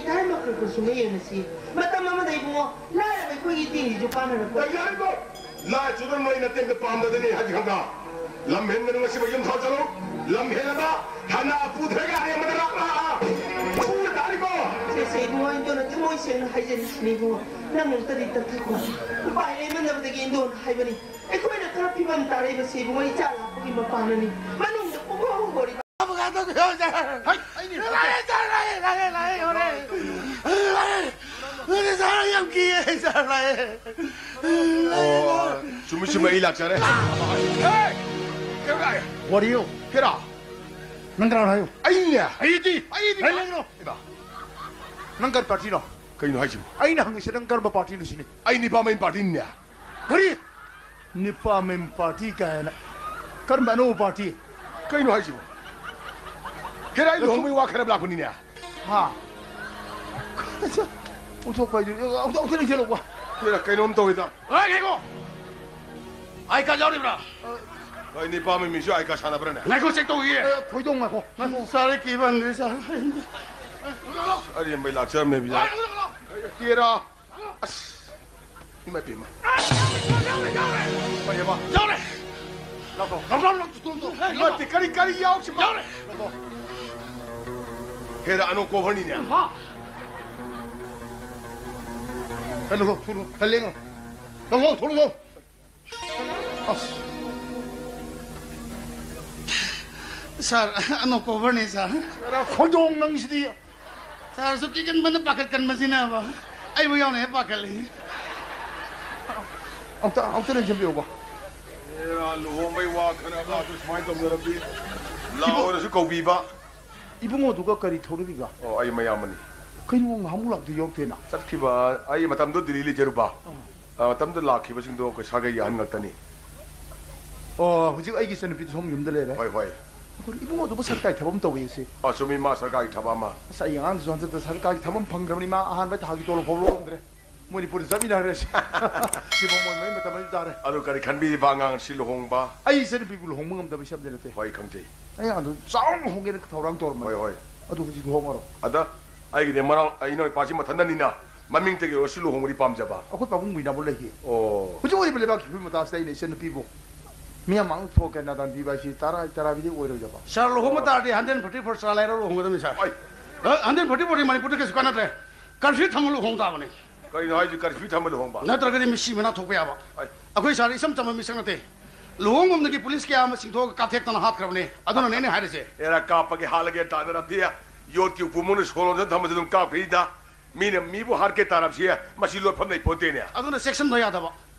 ꯍꯥꯏꯕ ꯃꯈꯩ ꯀꯩꯁꯨ ꯃꯌꯦꯡ ꯑꯁꯤ ꯃꯇꯝ ꯑꯃꯗ ꯏꯕꯨꯡꯉꯣ ꯂꯥꯏꯔꯕ ꯑꯩꯈꯣꯏꯒꯤ ꯏꯇꯤꯡꯁꯤꯁꯨ ꯀꯥꯟꯅꯔꯛꯄ꯫ ꯌꯥꯔꯤꯕꯣ! ꯂꯥꯏ ꯆꯨꯗꯅ ꯅꯣꯏ ꯅꯇꯦꯡꯗ ꯄꯥꯝꯗꯗꯅꯤ ꯍꯥꯏꯗꯤ ꯈꯪꯕ꯭ꯔꯥ? ꯂꯝ ꯍꯦꯟꯒꯅꯨ, ꯉꯁꯤꯕꯨ ꯌꯨꯝ ꯊꯥꯖꯔꯣ꯫ ꯂꯝ ꯍꯦꯜꯂꯕ ꯍꯥꯟꯅ ꯄꯨꯊꯔꯒ ꯑꯔꯦꯝꯕꯗ ꯂꯥꯛꯂꯥ? ꯐꯨꯔ ꯇꯥꯔꯤꯕꯣ! ꯁꯦ, ꯁꯦ, ꯏꯕꯨꯡꯉꯣ, ꯏꯟꯗꯣꯟꯅ ꯊꯃꯣꯏ ꯁꯦꯡꯅ ꯍꯥꯏꯖꯔꯤꯁꯤꯅꯤ, ꯏꯕꯨꯡꯉꯣ꯫ ꯅꯪ ꯑꯃꯨꯛꯇꯗꯤ ꯇꯞꯊꯈꯣ꯫ ꯎꯄꯥꯏ ꯂꯩꯃꯟꯗꯕꯗꯒꯤ ꯏꯟꯗꯣꯟꯅ ꯍꯥꯏꯕꯅꯤ꯫ ꯑꯩꯈꯣꯏꯅ ꯈꯔ ꯐꯤꯕꯝ ꯇꯥꯔꯛꯏꯕꯁꯤ, ꯏꯕꯨꯡꯉꯣ, ꯏꯆꯥ ꯂꯥꯛꯄꯒꯤ ꯃꯄꯥꯅꯅꯤ꯫ ꯃꯅꯨꯡꯗ ꯄꯨꯡꯍꯣ ꯍꯣꯔꯤꯕ꯫ ꯍꯩ, ꯑꯩꯅꯦ꯫ ꯂꯥꯛꯑꯦ, ꯁꯥꯔ, ꯂꯥꯛꯑꯦ, ꯂꯥꯛꯑꯦ, ꯂꯥꯛꯑꯦ, ꯌꯧꯔꯦ꯫ ꯂꯥꯛꯑꯦ꯫ ꯁꯥꯔ, ꯌꯥꯝ ꯀꯤꯌꯦ, ꯁꯥꯔ, ꯂꯥꯛꯑꯦ꯫ ꯑꯣ, ꯆꯨꯝꯃꯤ, ꯆꯨꯝꯃꯤ, ꯑꯩ ꯂꯥꯛꯆꯔꯦ꯫ ꯍꯦ! ꯀꯩꯗꯧꯔꯦ? What are you? ꯍꯦꯔꯥ! ꯅꯪ ꯀꯅꯥꯅꯣ ꯍꯥꯏꯌꯨ? ꯑꯩꯅꯦ꯫ ꯑꯩꯗꯤ? ꯑꯩꯗꯤ? ꯑꯩ ꯅꯪꯅꯣ? ꯏꯃꯥ꯫ ꯅꯪ ꯀꯔꯤ ꯄꯥꯔꯇꯤꯅꯣ? ꯀꯩꯅꯣ ꯍꯥꯏꯁꯤꯕꯣ? ꯑꯩꯅ ꯍꯪꯉꯤꯁꯦ ꯅꯪ ꯀꯔꯝꯕ ꯄꯥꯔꯇꯤꯅꯣ ꯁꯤꯅꯤ꯫ ꯑꯩ ꯅꯤꯄꯥ ꯃꯌꯨꯝ ꯄꯥꯔꯇꯤꯅꯤꯅꯦ꯫ ꯀꯔꯤ? ꯅꯤꯄꯥ ꯃꯌꯨꯝ ꯄꯥꯔꯇꯤ ꯀꯥꯏꯅ? ꯀꯔꯝꯕ ꯑꯅꯧꯕ ꯄꯥꯔꯇꯤ? ꯀꯩꯅꯣ ꯍꯥꯏꯁꯤꯕꯣ? ꯍꯦꯔꯥ, ꯑꯩ ꯂꯨꯍꯣꯡꯕꯩ ꯋꯥ ꯈꯟꯅꯕ ꯂꯥꯛꯄꯅꯤꯅꯦ꯫ ꯍꯥ? ꯑꯣꯟꯊꯣꯛꯄ ꯍꯥꯏꯗꯨꯅꯤ꯫ ꯑꯃꯨꯛꯇ, ꯑꯃꯨꯛꯇ ꯂꯦꯡꯁꯤꯜꯂꯛꯄ꯫ ꯍꯦꯔꯥ, ꯀꯩꯅꯣꯝ ꯇꯧꯏꯗ꯫ ꯑꯦ, ꯉꯥꯏꯈꯣ! ꯑꯥꯏ ꯀꯥꯔꯗ ꯌꯥꯎꯔꯤꯕ꯭ꯔꯥ? ꯀꯩ, ꯅꯤꯄꯥ ꯃꯌꯨꯝ ꯃꯤꯁꯨ ꯑꯥꯏ ꯀꯥꯔꯗ ꯁꯥꯟꯅꯕ꯭ꯔꯥꯅꯦ? ꯉꯥꯏꯈꯣ, ꯆꯦꯛ ꯇꯧꯈꯤꯒꯦ꯫ ꯑꯦ, ꯈꯣꯏꯗꯣꯡ ꯉꯥꯏꯈꯣ, ꯉꯥꯏꯈꯣ꯫ ꯁꯥꯔ, ꯑꯩ ꯀꯤꯕ ꯍꯟꯗ꯭ꯔꯦ, ꯁꯥꯔ꯫ ꯑꯔꯦꯝꯕꯩ ꯂꯥꯛꯆꯔꯝꯃꯦ, ꯕꯤꯖꯥ꯫ ꯇꯦꯔꯥ꯫ ꯑꯁ! ꯏꯃꯥ ꯏꯄꯦꯝꯃ꯫ ꯌꯥꯎꯔꯦ, ꯌꯥꯎꯔꯦ, ꯌꯥꯎꯔꯦ꯫ ꯀꯩꯑꯕ? ꯌꯥꯎꯔꯦ꯫ ꯂꯥꯛꯈ꯭ꯔꯣ꯫ ꯂꯥꯛꯈ꯭ꯔꯣ, ꯂꯥꯛꯈ꯭ꯔꯣ, ꯂꯥꯛꯈ꯭ꯔꯣ꯫ ꯅꯠꯇꯦ, ꯀꯔꯤ, ꯀꯔꯤ ꯌꯥꯎꯁꯤꯕ? ꯌꯥꯎꯔꯦ꯫ ꯂꯥꯛꯈ꯭ꯔꯣ꯫ ꯍꯦꯔꯥ, ꯑꯅꯧ ꯀꯣꯚꯔꯅꯤꯅꯦ꯫ ꯍꯥ? ꯍꯦ, ꯂꯥꯛꯈ꯭ꯔꯣ, ꯊꯣꯛꯂꯛꯑꯣ, ꯍꯦ, ꯂꯦꯡꯉꯣ꯫ ꯂꯥꯛꯈ꯭ꯔꯣ, ꯊꯣꯛꯂꯛꯑꯣ꯫ ꯑꯁ꯫ ꯁꯥꯔ, ꯑꯅꯧ ꯀꯣꯚꯔꯅꯤ, ꯁꯥꯔ꯫ ꯈꯣꯏꯗꯣꯡ ꯅꯪꯁꯤꯗꯤ꯫ ꯁꯥꯔꯁꯨ ꯀꯤꯒꯟꯕꯅ ꯄꯥꯈꯠꯀꯟꯕꯁꯤꯅꯕ ꯑꯩꯕꯨ ꯌꯥꯎꯅ ꯍꯦꯛ ꯄꯥꯈꯠꯂꯤ꯫ ꯑꯝꯇ, ꯑꯝꯇ ꯂꯦꯡꯁꯤꯟꯕꯤꯌꯨꯕ꯫ ꯑꯦꯔꯥ, ꯂꯨꯍꯣꯡꯕꯩ ꯋꯥ ꯈꯟꯅꯕ ꯑꯗꯨ ꯁꯨꯃꯥꯏꯅ ꯇꯧꯅꯔꯗꯤ ꯂꯥꯛꯑꯣꯅꯁꯨ ꯀꯧꯕꯤꯕ꯫ ꯏꯕꯨꯡꯉꯣꯗꯨꯒ ꯀꯔꯤ ꯊꯧꯔꯤꯕ? ꯑꯣ, ꯑꯩ ꯃꯌꯥꯝꯕꯅꯤ꯫ ꯀꯩꯅꯣ ꯉꯍꯥꯟꯃꯨꯛ ꯂꯥꯛꯇ ꯌꯥꯎꯗꯦꯅ? ꯆꯠꯈꯤꯕ, ꯑꯩ ꯃꯇꯝꯗꯨ ꯗꯤꯜꯂꯤ ꯂꯩꯖꯔꯨꯕ꯫ ꯑꯥ꯫ ꯑ, ꯃꯇꯝꯗꯨ ꯂꯥꯛꯈꯤꯕꯁꯤꯡꯗꯣ ꯑꯩꯈꯣꯏ ꯁꯥꯒꯩꯒꯤ ꯑꯍꯟ ꯉꯥꯛꯇꯅꯤ꯫ ꯑꯣ, ꯍꯧꯖꯤꯛ ꯑꯩꯒꯤ ꯏꯆꯟꯅꯨꯄꯤꯗꯨ ꯁꯣꯝ ꯌꯨꯝꯗ ꯂꯩꯔꯦ꯫ ꯍꯣꯏ, ꯍꯣꯏ꯫ ꯑꯩꯈꯣꯏ ꯏꯕꯨꯡꯉꯣꯗꯨꯕꯨ ꯁꯔꯀꯥꯔꯒꯤ ꯊꯕꯛ ꯑꯃ ꯇꯧꯋꯦ ꯁꯤ꯫ ꯑ, ꯆꯨꯝꯃꯤ, ꯃꯥ ꯁꯔꯀꯥꯔꯒꯤ ꯊꯕꯛ ꯑꯃ꯫ ꯑꯁ, ꯑꯩ ꯑꯉꯥꯡꯗꯨꯁꯨ ꯍꯟꯗꯛꯇ ꯁꯔꯀꯥꯔꯒꯤ ꯊꯕꯛ ꯑꯃ ꯐꯪꯗ꯭ꯔꯕꯅꯤ, ꯃꯥ ꯑꯍꯥꯟꯕ ꯊꯥꯒꯤ ꯇꯣꯂꯣꯞ ꯐꯥꯎ ꯂꯧꯔꯝꯗ꯭ꯔꯦ꯫ ꯃꯣꯏꯅꯤꯄꯨꯔꯗ ꯆꯠꯃꯤꯟꯅꯈ꯭ꯔꯦ꯫ ꯁꯤꯐꯥꯎ ꯃꯣꯏ ꯃꯣꯏ ꯃꯇꯝ ꯑꯃ ꯇꯥꯔꯦ꯫ ꯑꯗꯨ ꯀꯔꯤ ꯈꯟꯕꯤꯔꯤꯕ ꯑꯉꯥꯡ ꯑꯁꯤ ꯂꯨꯍꯣꯡꯕ? ꯑꯩ ꯏꯆꯟꯅꯨꯄꯤꯕꯨ ꯂꯨꯍꯣꯡꯕ ꯉꯝꯗꯕ ꯏꯁꯦ ꯑꯃꯗꯤ ꯅꯠꯇꯦ꯫ ꯍꯣꯏ, ꯈꯪꯖꯩ꯫ ꯑꯩ ꯑꯉꯥꯡꯗꯨ ꯆꯥꯎꯅ ꯍꯣꯡꯒꯦꯅ ꯊꯧꯔꯥꯡ ꯇꯧꯔꯝꯕꯅꯤ꯫ ꯍꯣꯏ, ꯍꯣꯏ꯫ ꯑꯗꯨ ꯍꯧꯖꯤꯛ ꯂꯨꯍꯣꯡꯉꯔꯣꯏ꯫ ꯑꯗ ꯑꯩꯒꯤꯗꯤ ꯃꯅꯥꯎ, ꯑꯩ ꯏꯅꯥꯎ ꯏꯄꯥꯁꯤ ꯃꯊꯟꯇꯅꯤꯅ ꯃꯃꯤꯡꯇꯒꯤ ꯑꯣꯏꯔꯁꯨ ꯂꯨꯍꯣꯡꯕꯗꯤ ꯄꯥꯝꯖꯕ꯫ ꯑꯩꯈꯣꯏ ꯄꯥꯕꯨꯡ ꯃꯤꯅꯥꯕꯨ ꯂꯩꯈꯤ꯫ ꯑꯣ꯫ ꯍꯧꯖꯤꯛ ꯑꯣꯏꯔꯤꯕ ꯂꯩꯕꯥꯛꯀꯤ ꯐꯤꯕꯝ ꯃꯇꯥꯁꯤꯗ ꯑꯩꯅ ꯏꯆꯟꯅꯨꯄꯤꯕꯨ ꯃꯤꯌꯥꯝ ꯃꯥꯡ ꯊꯣꯛꯀꯦ ꯅꯥꯗꯥꯟ ꯄꯤꯕ ꯍꯥꯏꯁꯤ ꯇꯔꯥ, ꯇꯔꯥꯕꯤꯗꯤ ꯑꯣꯏꯔꯣꯏꯗꯕ꯫ ꯁꯥꯔ, ꯂꯨꯍꯣꯡꯕ ꯇꯥꯔꯗꯤ ꯍꯟꯗ꯭ꯔꯦꯠ ꯐꯣꯔꯇꯤ ꯐꯣꯔ ꯆꯥꯔ ꯂꯩꯔ ꯂꯨꯍꯣꯡꯒꯗꯕꯅꯤ, ꯁꯥꯔ꯫ ꯑꯩ ꯑ, ꯍꯟꯗ꯭ꯔꯦꯠ ꯐꯣꯔꯇꯤ ꯐꯣꯔꯗꯤ ꯃꯅꯤꯄꯨꯔꯗ ꯀꯩꯁꯨ ꯀꯥꯟꯅꯗ꯭ꯔꯦ꯫ ꯀꯔꯐ꯭ꯌꯨ ꯊꯝꯃ ꯂꯨꯍꯣꯡ ꯇꯥꯕꯅꯤ꯫ ꯀꯩꯅꯣ ꯍꯥꯏꯁꯤ, ꯀꯔꯐ꯭ꯌꯨ ꯊꯝꯃ ꯂꯨꯍꯣꯡꯕ? ꯅꯠꯇ꯭ꯔꯒꯗꯤ ꯃꯤꯁꯤ ꯃꯅꯥ ꯊꯣꯛꯄ ꯌꯥꯕ꯫ ꯑꯩ ꯑꯩꯈꯣꯏ ꯁꯥꯔ ꯏꯆꯝ ꯆꯝꯕ ꯃꯤꯁꯛ ꯅꯠꯇꯦ꯫ ꯂꯨꯍꯣꯡꯐꯝꯗꯒꯤ ꯄꯨꯂꯤꯁ ꯀꯌꯥ ꯑꯃ ꯆꯤꯡꯊꯣꯛꯑꯒ ꯀꯥꯞꯊꯦꯛꯇꯅ ꯍꯥꯠꯈ꯭ꯔꯕꯅꯤ꯫ ꯑꯗꯨꯅꯅꯦ ꯑꯩꯅ ꯍꯥꯏꯔꯤꯁꯦ꯫ ꯑꯦꯔꯥ, ꯀꯥꯞꯄꯒꯦ ꯍꯥꯠꯂꯒꯦ ꯇꯥꯟꯅꯔꯝꯗꯤ ꯌꯣꯠꯀꯤ ꯎꯄꯨ ꯃꯅꯨꯡꯗ ꯁꯣ ꯂꯣꯟꯁꯤꯟ ꯊꯝꯕꯁꯨ ꯑꯗꯨꯝ ꯀꯥꯞꯈꯤꯗ꯫ ꯃꯤꯅ ꯃꯤꯕꯨ ꯍꯥꯠꯀꯦ ꯇꯥꯔꯕꯁꯤ ꯃꯁꯤ ꯂꯣꯠꯐꯝ ꯂꯩ ꯄꯣꯟꯇꯦꯅꯦ꯫ ꯑꯗꯨꯅ ꯆꯦꯛꯁꯤꯟꯕ ꯌꯥꯗꯕ꯫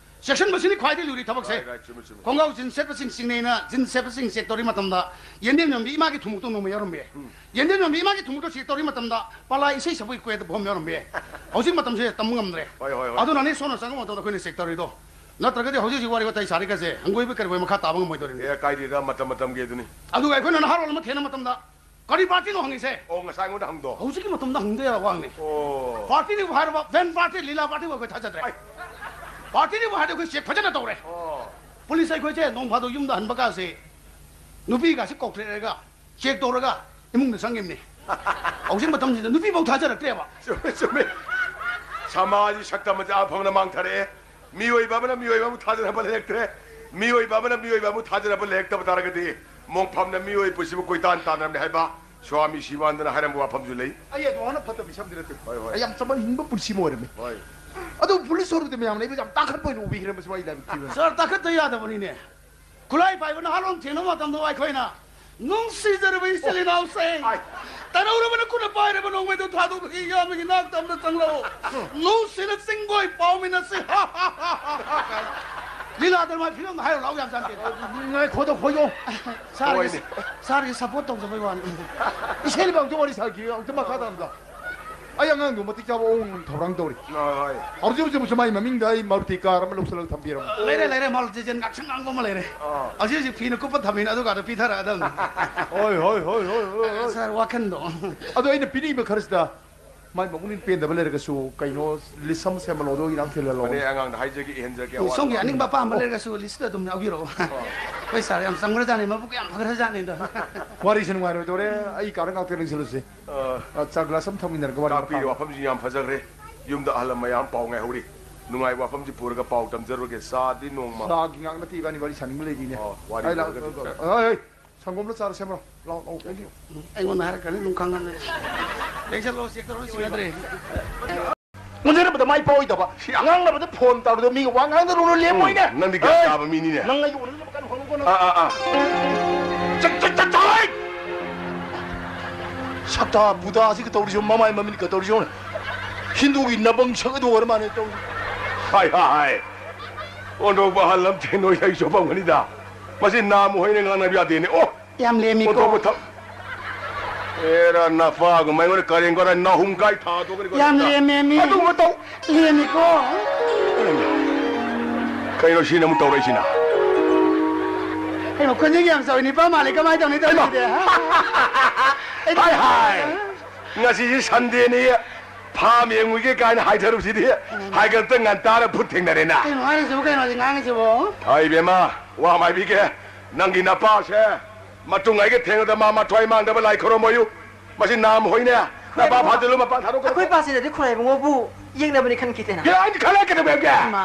ꯆꯦꯛꯁꯤꯟꯕꯁꯤꯅꯤ ꯈ꯭ꯋꯥꯏꯗꯒꯤ ꯂꯨꯔꯤ ꯊꯕꯛꯁꯦ꯫ Right, right, ꯆꯨꯝꯃꯤ, ꯆꯨꯝꯃꯤ꯫ ꯈꯣꯡꯒ꯭ꯔꯥꯎ ꯖꯤꯟꯁ ꯁꯦꯠꯄꯁꯤꯡ ꯆꯤꯡꯅꯩꯅ ꯖꯤꯟꯁ ꯁꯦꯠꯄꯁꯤꯡ ꯆꯦꯛ ꯇꯧꯔꯤ ꯃꯇꯝꯗ ꯌꯦꯟꯗꯦꯝ ꯌꯣꯟꯕꯤ ꯏꯃꯥꯒꯤ ꯊꯨꯝꯃꯣꯛꯇꯣ ꯅꯣꯡꯃ ꯌꯥꯎꯔꯝꯃꯦ꯫ ꯎꯝ꯫ ꯌꯦꯟꯗꯦꯝ ꯌꯣꯟꯕꯤ ꯏꯃꯥꯒꯤ ꯊꯨꯝꯃꯣꯛꯇꯣ ꯆꯦꯛ ꯇꯧꯔꯤ ꯃꯇꯝꯗ ꯄꯂꯥ ꯏꯁꯩ ꯁꯛꯄꯒꯤ ꯀꯣꯌꯦꯠꯇ ꯐꯝ ꯌꯥꯎꯔꯝꯃꯦ꯫ ꯍꯧꯖꯤꯛ ꯃꯇꯝꯁꯦ ꯇꯝꯕ ꯉꯝꯗ꯭ꯔꯦ꯫ ꯍꯣꯏ, ꯍꯣꯏ, ꯍꯣꯏ꯫ ꯑꯗꯨꯅꯅꯤ ꯁꯣꯝꯅ ꯆꯪꯕ ꯃꯇꯝꯗ ꯑꯩꯈꯣꯏꯅ ꯆꯦꯛ ꯇꯧꯔꯤꯗꯣ꯫ ꯅꯠꯇ꯭ꯔꯒꯗꯤ ꯍꯧꯖꯤꯛ ꯍꯧꯖꯤꯛ ꯋꯥꯔꯤ ꯋꯥꯇꯥꯏ ꯁꯥꯔꯤꯒꯁꯦ ꯍꯪꯒꯣꯏꯕ ꯀꯔꯤꯕꯣꯏ ꯃꯈꯥ ꯇꯥꯕ ꯉꯝꯃꯣꯏꯗꯧꯔꯤꯅꯤ꯫ ꯑꯦ, ꯀꯥꯏꯗꯦꯗ, ꯃꯇꯝ ꯃꯇꯝꯒꯤ ꯑꯗꯨꯅꯤ꯫ ꯑꯗꯨꯒ ꯑꯩꯈꯣꯏꯅ ꯅꯍꯥꯔꯣꯜ ꯑꯃ ꯊꯦꯡꯅ ꯃꯇꯝꯗ ꯀꯔꯤ ꯄꯥꯔꯇꯤꯅꯣ ꯍꯪꯉꯤꯁꯦ? ꯑꯣ, ꯉꯁꯥꯏ ꯑꯩꯉꯣꯟꯗ ꯍꯪꯗꯣ꯫ ꯍꯧꯖꯤꯛꯀꯤ ꯃꯇꯝꯗ ꯍꯪꯗ ꯌꯥꯕ ꯋꯥꯍꯪꯅꯤ꯫ ꯑꯣ꯫ ꯄꯥꯔꯇꯤꯅꯤꯕꯨ ꯍꯥꯏꯔꯕ, ꯕꯦꯟ ꯄꯥꯔꯇꯤ, ꯂꯤꯂꯥ ꯄꯥꯔꯇꯤꯕꯨ ꯑꯩꯈꯣꯏ ꯊꯥꯖꯗ꯭ꯔꯦ꯫ ꯑꯩ꯫ ꯄꯥꯔꯇꯤꯅꯤꯕꯨ ꯍꯥꯏꯔꯗꯤ ꯑꯩꯈꯣꯏ ꯆꯦꯛ ꯐꯖꯅ ꯇꯧꯔꯦ꯫ ꯑꯣ꯫ ꯄꯨꯂꯤꯁ ꯑꯩꯈꯣꯏꯁꯦ ꯅꯣꯡ ꯐꯥꯗꯣꯛ ꯌꯨꯝꯗ ꯍꯟꯕ ꯀꯥꯁꯦ ꯅꯨꯄꯤꯒꯁꯦ ꯀꯧꯊꯔꯛꯑꯒ ꯆꯦꯛ ꯇꯧꯔꯒ ꯏꯃꯨꯡꯗ ꯆꯪꯉꯤꯕꯅꯤ꯫ ꯍꯧꯖꯤꯛ ꯃꯇꯝꯁꯤꯗ ꯅꯨꯄꯤꯐꯥꯎ ꯊꯥꯖꯔꯛꯇ꯭ꯔꯦꯕ꯫ ꯆꯨꯝꯃꯦ, ꯆꯨꯝꯃꯦ꯫ ꯁꯃꯥꯖꯒꯤ ꯁꯛꯇꯝ ꯑꯁꯤ ꯑꯐꯕꯅ ꯃꯥꯡꯊꯔꯛꯑꯦ꯫ ꯃꯤꯑꯣꯏꯕ ꯑꯃꯅ ꯃꯤꯑꯣꯏꯕ ꯑꯃꯕꯨ ꯊꯥꯖꯅꯕ ꯂꯩꯔꯛꯇ꯭ꯔꯦ꯫ ꯃꯤꯑꯣꯏꯕ ꯑꯃꯅ ꯃꯤꯑꯣꯏꯕ ꯑꯃꯕꯨ ꯊꯥꯖꯅꯕ ꯂꯩꯔꯛꯇꯕ ꯇꯥꯔꯒꯗꯤ, ꯃꯣꯡꯐꯝꯅ ꯃꯤꯑꯣꯏ ꯄꯨꯟꯁꯤꯕꯨ ꯀꯣꯏꯇꯥꯟ ꯇꯥꯟꯅꯔꯝꯅꯤ ꯍꯥꯏꯕ ꯁ꯭ꯋꯥꯃꯤ ꯁꯤꯕꯥꯅꯟꯗꯅ ꯍꯥꯏꯔꯝꯕ ꯋꯥꯐꯝꯁꯨ ꯂꯩ꯫ ꯑꯩ ꯑꯗꯨ ꯍꯥꯟꯅ ꯐꯠꯇꯕ ꯃꯤꯁꯛ ꯑꯃꯗꯤ ꯅꯠꯇꯦ꯫ ꯍꯣꯏ, ꯍꯣꯏ꯫ ꯑꯩ ꯌꯥꯝ ꯆꯝꯕ ꯍꯤꯡꯕ ꯄꯨꯟꯁꯤ ꯑꯃ ꯑꯣꯏꯔꯝꯃꯤ꯫ ꯍꯣꯏ꯫ ꯑꯗꯨ ꯄꯨꯂꯤꯁ ꯑꯣꯏꯔꯨꯕꯗꯤ ꯃꯌꯥꯝꯅ ꯑꯩꯕꯨ ꯌꯥꯝ ꯇꯥꯡꯈꯠꯄ ꯑꯣꯏꯅ ꯎꯕꯤꯈ꯭ꯔꯦ, ꯃꯁꯤ ꯋꯥꯔꯤ ꯂꯥꯏꯕꯛ ꯊꯤꯕꯅꯤ꯫ ꯁꯥꯔ, ꯇꯥꯈꯠꯇ ꯌꯥꯗꯕꯅꯤꯅꯦ꯫ ꯈꯨꯠꯂꯥꯏ ꯄꯥꯏꯕ ꯅꯍꯥꯜꯂꯣꯝ ꯊꯦꯡꯅꯕ ꯃꯇꯝꯗ ꯑꯩꯈꯣꯏꯅ, "ꯅꯨꯡꯁꯤꯖꯔꯕ ꯏꯆꯤꯜ ꯏꯅꯥꯎꯁꯤꯡ, ꯑꯥꯏ꯫ ꯇꯅꯧꯔꯕꯅ ꯈꯨꯠꯅ ꯄꯥꯏꯔꯕ ꯅꯣꯡꯃꯩꯗꯨ ꯊꯥꯗꯣꯛꯄꯒꯤ ꯏꯌꯥꯝꯕꯒꯤ ꯅꯥꯛꯇ ꯑꯃꯗ ꯆꯪꯂꯛꯎ꯫ ꯅꯨꯡꯁꯤꯅ ꯆꯤꯡꯒꯣꯏ ꯄꯥꯎꯃꯤꯟꯅꯁꯤ꯫" ꯂꯤꯂꯥ ꯗ꯭ꯔꯃꯥ ꯐꯤꯂꯝ ꯍꯥꯏꯔꯣ ꯂꯥꯎ ꯌꯥꯝ ꯆꯥꯟꯗꯦ꯫ ꯉꯥꯏꯈꯣꯗ, ꯍꯣꯏꯌꯣ꯫ ꯁꯥꯔꯒꯤ, ꯍꯣꯏꯅꯦ꯫ ꯁꯥꯔꯒꯤ ꯁꯞꯄꯣꯔꯠ ꯇꯧꯖꯕꯩ ꯋꯥꯅꯤ꯫ ꯏꯁꯩ ꯑꯃ ꯑꯝꯇ ꯋꯥꯔꯤ ꯁꯥꯈꯤ, ꯑꯝꯇ ꯃꯈꯥ ꯇꯥꯅ ꯑꯝꯇ꯫ ꯑꯩ ꯑꯉꯥꯡꯗꯣ ꯃꯇꯤꯛ ꯆꯥꯕ ꯑꯋꯣꯡ ꯊꯧꯔꯥꯡ ꯇꯧꯔꯤ꯫ ꯍꯣꯏ, ꯍꯣꯏ꯫ ꯍꯧꯖꯤꯛ ꯍꯧꯖꯤꯛ ꯃꯥꯏ ꯃꯃꯤꯡꯗ ꯑꯩ ꯃꯔꯨꯇꯤ ꯀꯥꯔ ꯑꯃ ꯂꯧꯁꯤꯜꯂꯒ ꯊꯝꯕꯤꯔꯝꯃꯦ꯫ ꯂꯩꯔꯦ, ꯂꯩꯔꯦ, ꯃꯔꯨꯇꯤ ꯖꯦꯟ ꯉꯥꯛꯁꯪ ꯉꯥꯡꯕ ꯑꯃ ꯂꯩꯔꯦ꯫ ꯑꯥ꯫ ꯍꯧꯖꯤꯛ ꯍꯧꯖꯤꯛ ꯐꯤꯅ ꯀꯨꯞꯄ ꯊꯝꯃꯤꯅ ꯑꯗꯨꯒꯗꯣ ꯄꯤꯊꯔꯛꯑꯗꯝꯅꯤ꯫ ꯍꯣꯏ, ꯍꯣꯏ, ꯍꯣꯏ, ꯍꯣꯏ, ꯍꯣꯏ, ꯍꯣꯏ꯫ ꯁꯥꯔ, ꯋꯥꯈꯟꯗꯣ꯫ ꯑꯗꯣ ꯑꯩꯅ ꯄꯤꯅꯤꯡꯕ ꯈꯔꯁꯤꯗ ꯃꯥꯏ ꯃꯕꯨꯛꯅꯤꯡ ꯄꯦꯟꯗꯕ ꯂꯩꯔꯒꯁꯨ ꯀꯩꯅꯣ ꯂꯤꯁ ꯑꯃ ꯁꯦꯝꯍꯜꯂꯣ, ꯑꯗꯣ ꯏꯅꯥꯛ ꯊꯤꯜꯍꯜꯂꯣ꯫ ꯐꯔꯦ, ꯑꯉꯥꯡꯗ ꯍꯥꯏꯖꯒꯦ, ꯏꯍꯟꯖꯒꯦ, ꯑꯦ, ꯑꯋꯥꯠ ꯁꯣꯝꯒꯤ ꯑꯄꯥ꯫ ꯑꯅꯤꯡꯕ ꯑꯄꯥꯝꯕ ꯂꯩꯔꯒꯁꯨ ꯂꯤꯁꯇꯨ ꯑꯗꯨꯝ ꯌꯥꯎꯕꯤꯔꯛꯑꯣ꯫ ꯑꯣ꯫ ꯍꯣꯏ ꯁꯥꯔ, ꯌꯥꯝ ꯆꯝꯈ꯭ꯔꯖꯥꯠꯅꯤ, ꯃꯕꯨꯛ ꯌꯥꯝ ꯐꯈ꯭ꯔꯖꯥꯠꯅꯤꯗ꯫ ꯋꯥꯔꯤꯁꯨ ꯅꯨꯡꯉꯥꯏꯔꯣꯏꯗꯧꯔꯦ, ꯑꯩ ꯀꯥꯗ ꯉꯥꯛꯇ ꯂꯦꯡꯁꯤꯜꯂꯨꯁꯤ꯫ ꯑ, ꯑ, ꯆꯥ ꯒ꯭ꯂꯥꯁ ꯑꯃ ꯊꯝꯃꯤꯟꯅꯔꯒ ꯋꯥꯔꯤ ꯇꯥꯛꯄꯤꯔꯤꯕ ꯃꯈꯥ ꯋꯥꯐꯝꯁꯤ ꯌꯥꯝ ꯐꯖꯈ꯭ꯔꯦ꯫ ꯌꯨꯝꯗ ꯑꯍꯜ ꯃꯌꯥꯝ ꯄꯥꯎ ꯉꯥꯏꯍꯧꯔꯤ꯫ ꯅꯨꯡꯉꯥꯏꯕ ꯋꯥꯐꯝꯁꯤ ꯄꯨꯔꯒ ꯄꯥꯎ ꯇꯝꯖꯔꯨꯔꯒꯦ꯫ ꯆꯥꯗꯤ ꯅꯣꯡꯃ꯫ ꯆꯥꯒꯤ ꯉꯥꯛ ꯅꯠꯇꯦ, ꯏꯕꯥꯅꯤ ꯋꯥꯔꯤ ꯁꯥꯅꯤꯡꯕ ꯂꯩꯔꯤꯅꯦ꯫ ꯑꯣ, ꯋꯥꯔꯤ ꯑꯩ ꯂꯥꯛ-, ꯂꯣꯏꯔꯒꯗꯤ꯫ ꯑ, ꯑ, ꯑ, ꯑꯩ ꯁꯪꯒꯣꯝꯂ ꯆꯥꯔ ꯁꯦꯝꯕ꯭ꯔꯣ? ꯂꯥꯎ, ꯂꯥꯎ, ꯂꯥꯎ꯫ ꯑꯩꯉꯣꯟꯗ ꯍꯥꯏꯔꯛꯀꯅꯤ, ꯑꯗꯨꯝ ꯈꯪꯉꯝꯃꯦ꯫ ꯂꯦꯡꯁꯜꯂꯣ, ꯆꯦꯛ ꯇꯧꯔꯣ, ꯁꯤꯟꯅꯗ꯭ꯔꯦ꯫ ꯑꯣꯟꯖꯔꯕꯗ ꯃꯥꯏ ꯄꯥꯛꯑꯣꯏꯗꯕ꯫ ꯁꯤ ꯉꯥꯡꯅꯕꯗ ꯐꯣꯟ ꯇꯧꯔꯗ ꯃꯤꯒ ꯋꯥ ꯉꯥꯡꯗ ꯂꯨꯅ ꯂꯦꯝꯃꯣꯏꯅꯦ꯫ ꯎꯝ, ꯅꯪꯗꯤ ꯒ꯭ꯌꯥꯟ ꯑꯦ! ꯇꯥꯕ ꯃꯤꯅꯤꯅꯦ꯫ ꯅꯪ ꯑꯩꯒꯤ ꯑꯣꯟꯅꯅꯕ ꯀꯟꯅ ꯍꯣꯠꯅꯧꯀꯣ ꯅꯪ꯫ ꯑꯥ, ꯑꯥ, ꯑꯥ꯫ ꯆꯠ, ꯆꯠ, ꯆꯠ, ꯆꯠ! ꯁꯛꯇꯥ ꯕꯨꯙꯥꯁꯤꯒ ꯇꯧꯔꯤꯁꯤ, ꯃꯃꯥꯏ ꯃꯃꯤꯠꯀ ꯇꯧꯔꯤꯁꯤ ꯌꯦꯡꯉꯨꯅꯦ꯫ ꯍꯤꯟꯗꯨꯒꯤ ꯅꯕꯪ ꯁꯛ ꯑꯗꯨ ꯑꯣꯏꯔ ꯃꯥꯜꯂꯦ ꯇꯧꯔꯤꯁꯤ꯫ ꯍꯥꯏ, ꯍꯥꯏ, ꯍꯥꯏ꯫ ꯑꯣꯟꯊꯣꯛꯄ ꯑꯍꯜ ꯑꯃ ꯊꯦꯡꯅꯣꯏ ꯂꯩ ꯆꯣꯞꯄꯝꯒꯅꯤꯗ꯫ ꯃꯁꯤ ꯅꯥꯝ ꯍꯣꯏꯅ ꯉꯥꯡꯅꯕ ꯌꯥꯗꯦꯅꯦ꯫ ꯑꯣ! ꯌꯥꯝ ꯂꯦꯝꯃꯤꯀꯣ꯫ ꯑꯣꯟꯊꯣꯛꯄ ꯊꯛ-, ꯑꯦꯔꯥ, ꯅꯄꯥꯒꯨꯝꯕ ꯑꯩꯉꯣꯟꯗ ꯀꯔꯦꯝ ꯀꯔꯥꯏ ꯅꯥꯍꯨꯝ ꯀꯥꯏ ꯊꯥꯗꯣꯛꯀꯅꯤꯀꯣ ꯌꯥꯝ ꯅꯪꯅ꯫ ꯂꯦꯝꯃꯦꯃꯤ꯫ ꯑꯗꯨꯒꯨꯝꯕ ꯇꯧ-, ꯂꯦꯝꯃꯤꯀꯣ꯫ ꯀꯩꯅꯣ ꯁꯤꯅ ꯑꯃꯨꯛ ꯇꯧꯔꯛꯏꯁꯤꯅ? ꯀꯩꯅꯣ ꯈꯣꯟꯖꯦꯜ ꯌꯥꯝ ꯆꯥꯎꯏ, ꯅꯤꯄꯥ ꯃꯥꯜꯂꯦ, ꯀꯃꯥꯏꯅ ꯇꯧꯅꯤ ꯇꯧꯔꯤꯁꯤꯗꯤ? ꯍꯥꯏ, ꯍꯥꯏ꯫ ꯉꯁꯤꯁꯤ ꯁꯟꯗꯦꯅꯤ, ꯐꯥꯝ ꯌꯦꯡꯉꯨꯒꯦ ꯀꯥꯏꯅ ꯍꯥꯏꯊꯔꯨꯕꯁꯤꯗꯤ ꯍꯥꯏꯒꯠꯇ ꯉꯟꯇꯥꯅ ꯚꯨꯠ ꯊꯦꯡꯅꯔꯦꯅ꯫ ꯀꯩꯅꯣ ꯍꯥꯏꯔꯤꯁꯤꯕꯨ, ꯀꯩꯅꯣ ꯍꯧꯖꯤꯛ ꯉꯥꯡꯉꯤꯁꯤꯕꯨ? ꯍꯥꯏ ꯏꯕꯦꯝꯃ, ꯋꯥ ꯑꯃ ꯍꯥꯏꯕꯤꯒꯦ, ꯅꯪꯒꯤ ꯅꯄꯥꯁꯦ ꯃꯇꯨꯡ ꯑꯩꯒ ꯊꯦꯡꯅꯗ ꯃꯥ ꯃꯊ꯭ꯋꯥꯏ ꯃꯥꯡꯗꯕ ꯂꯥꯏ ꯈꯨꯔꯨꯝꯃꯣꯌꯨ꯫ ꯃꯁꯤ ꯅꯥꯝ ꯍꯣꯏꯅꯦ, ꯅꯄꯥ ꯀꯩꯅꯣ? ꯐꯥꯖꯤꯜꯂꯨ, ꯃꯄꯥꯟ ꯊꯥꯗꯣꯛꯀꯗꯕ꯫ ꯑꯩꯈꯣꯏ ꯄꯥꯁꯤꯅꯗꯤ ꯈꯨꯔꯥꯏꯕꯨꯡ ꯉꯧꯕꯨ ꯌꯦꯡꯅꯕꯅꯤ ꯈꯟꯈꯤꯗꯦꯅ꯫ ꯌꯥ, ꯑꯩꯗꯤ ꯈꯜꯂꯦ ꯀꯩꯗꯧꯒꯦ? ꯏꯃꯥ꯫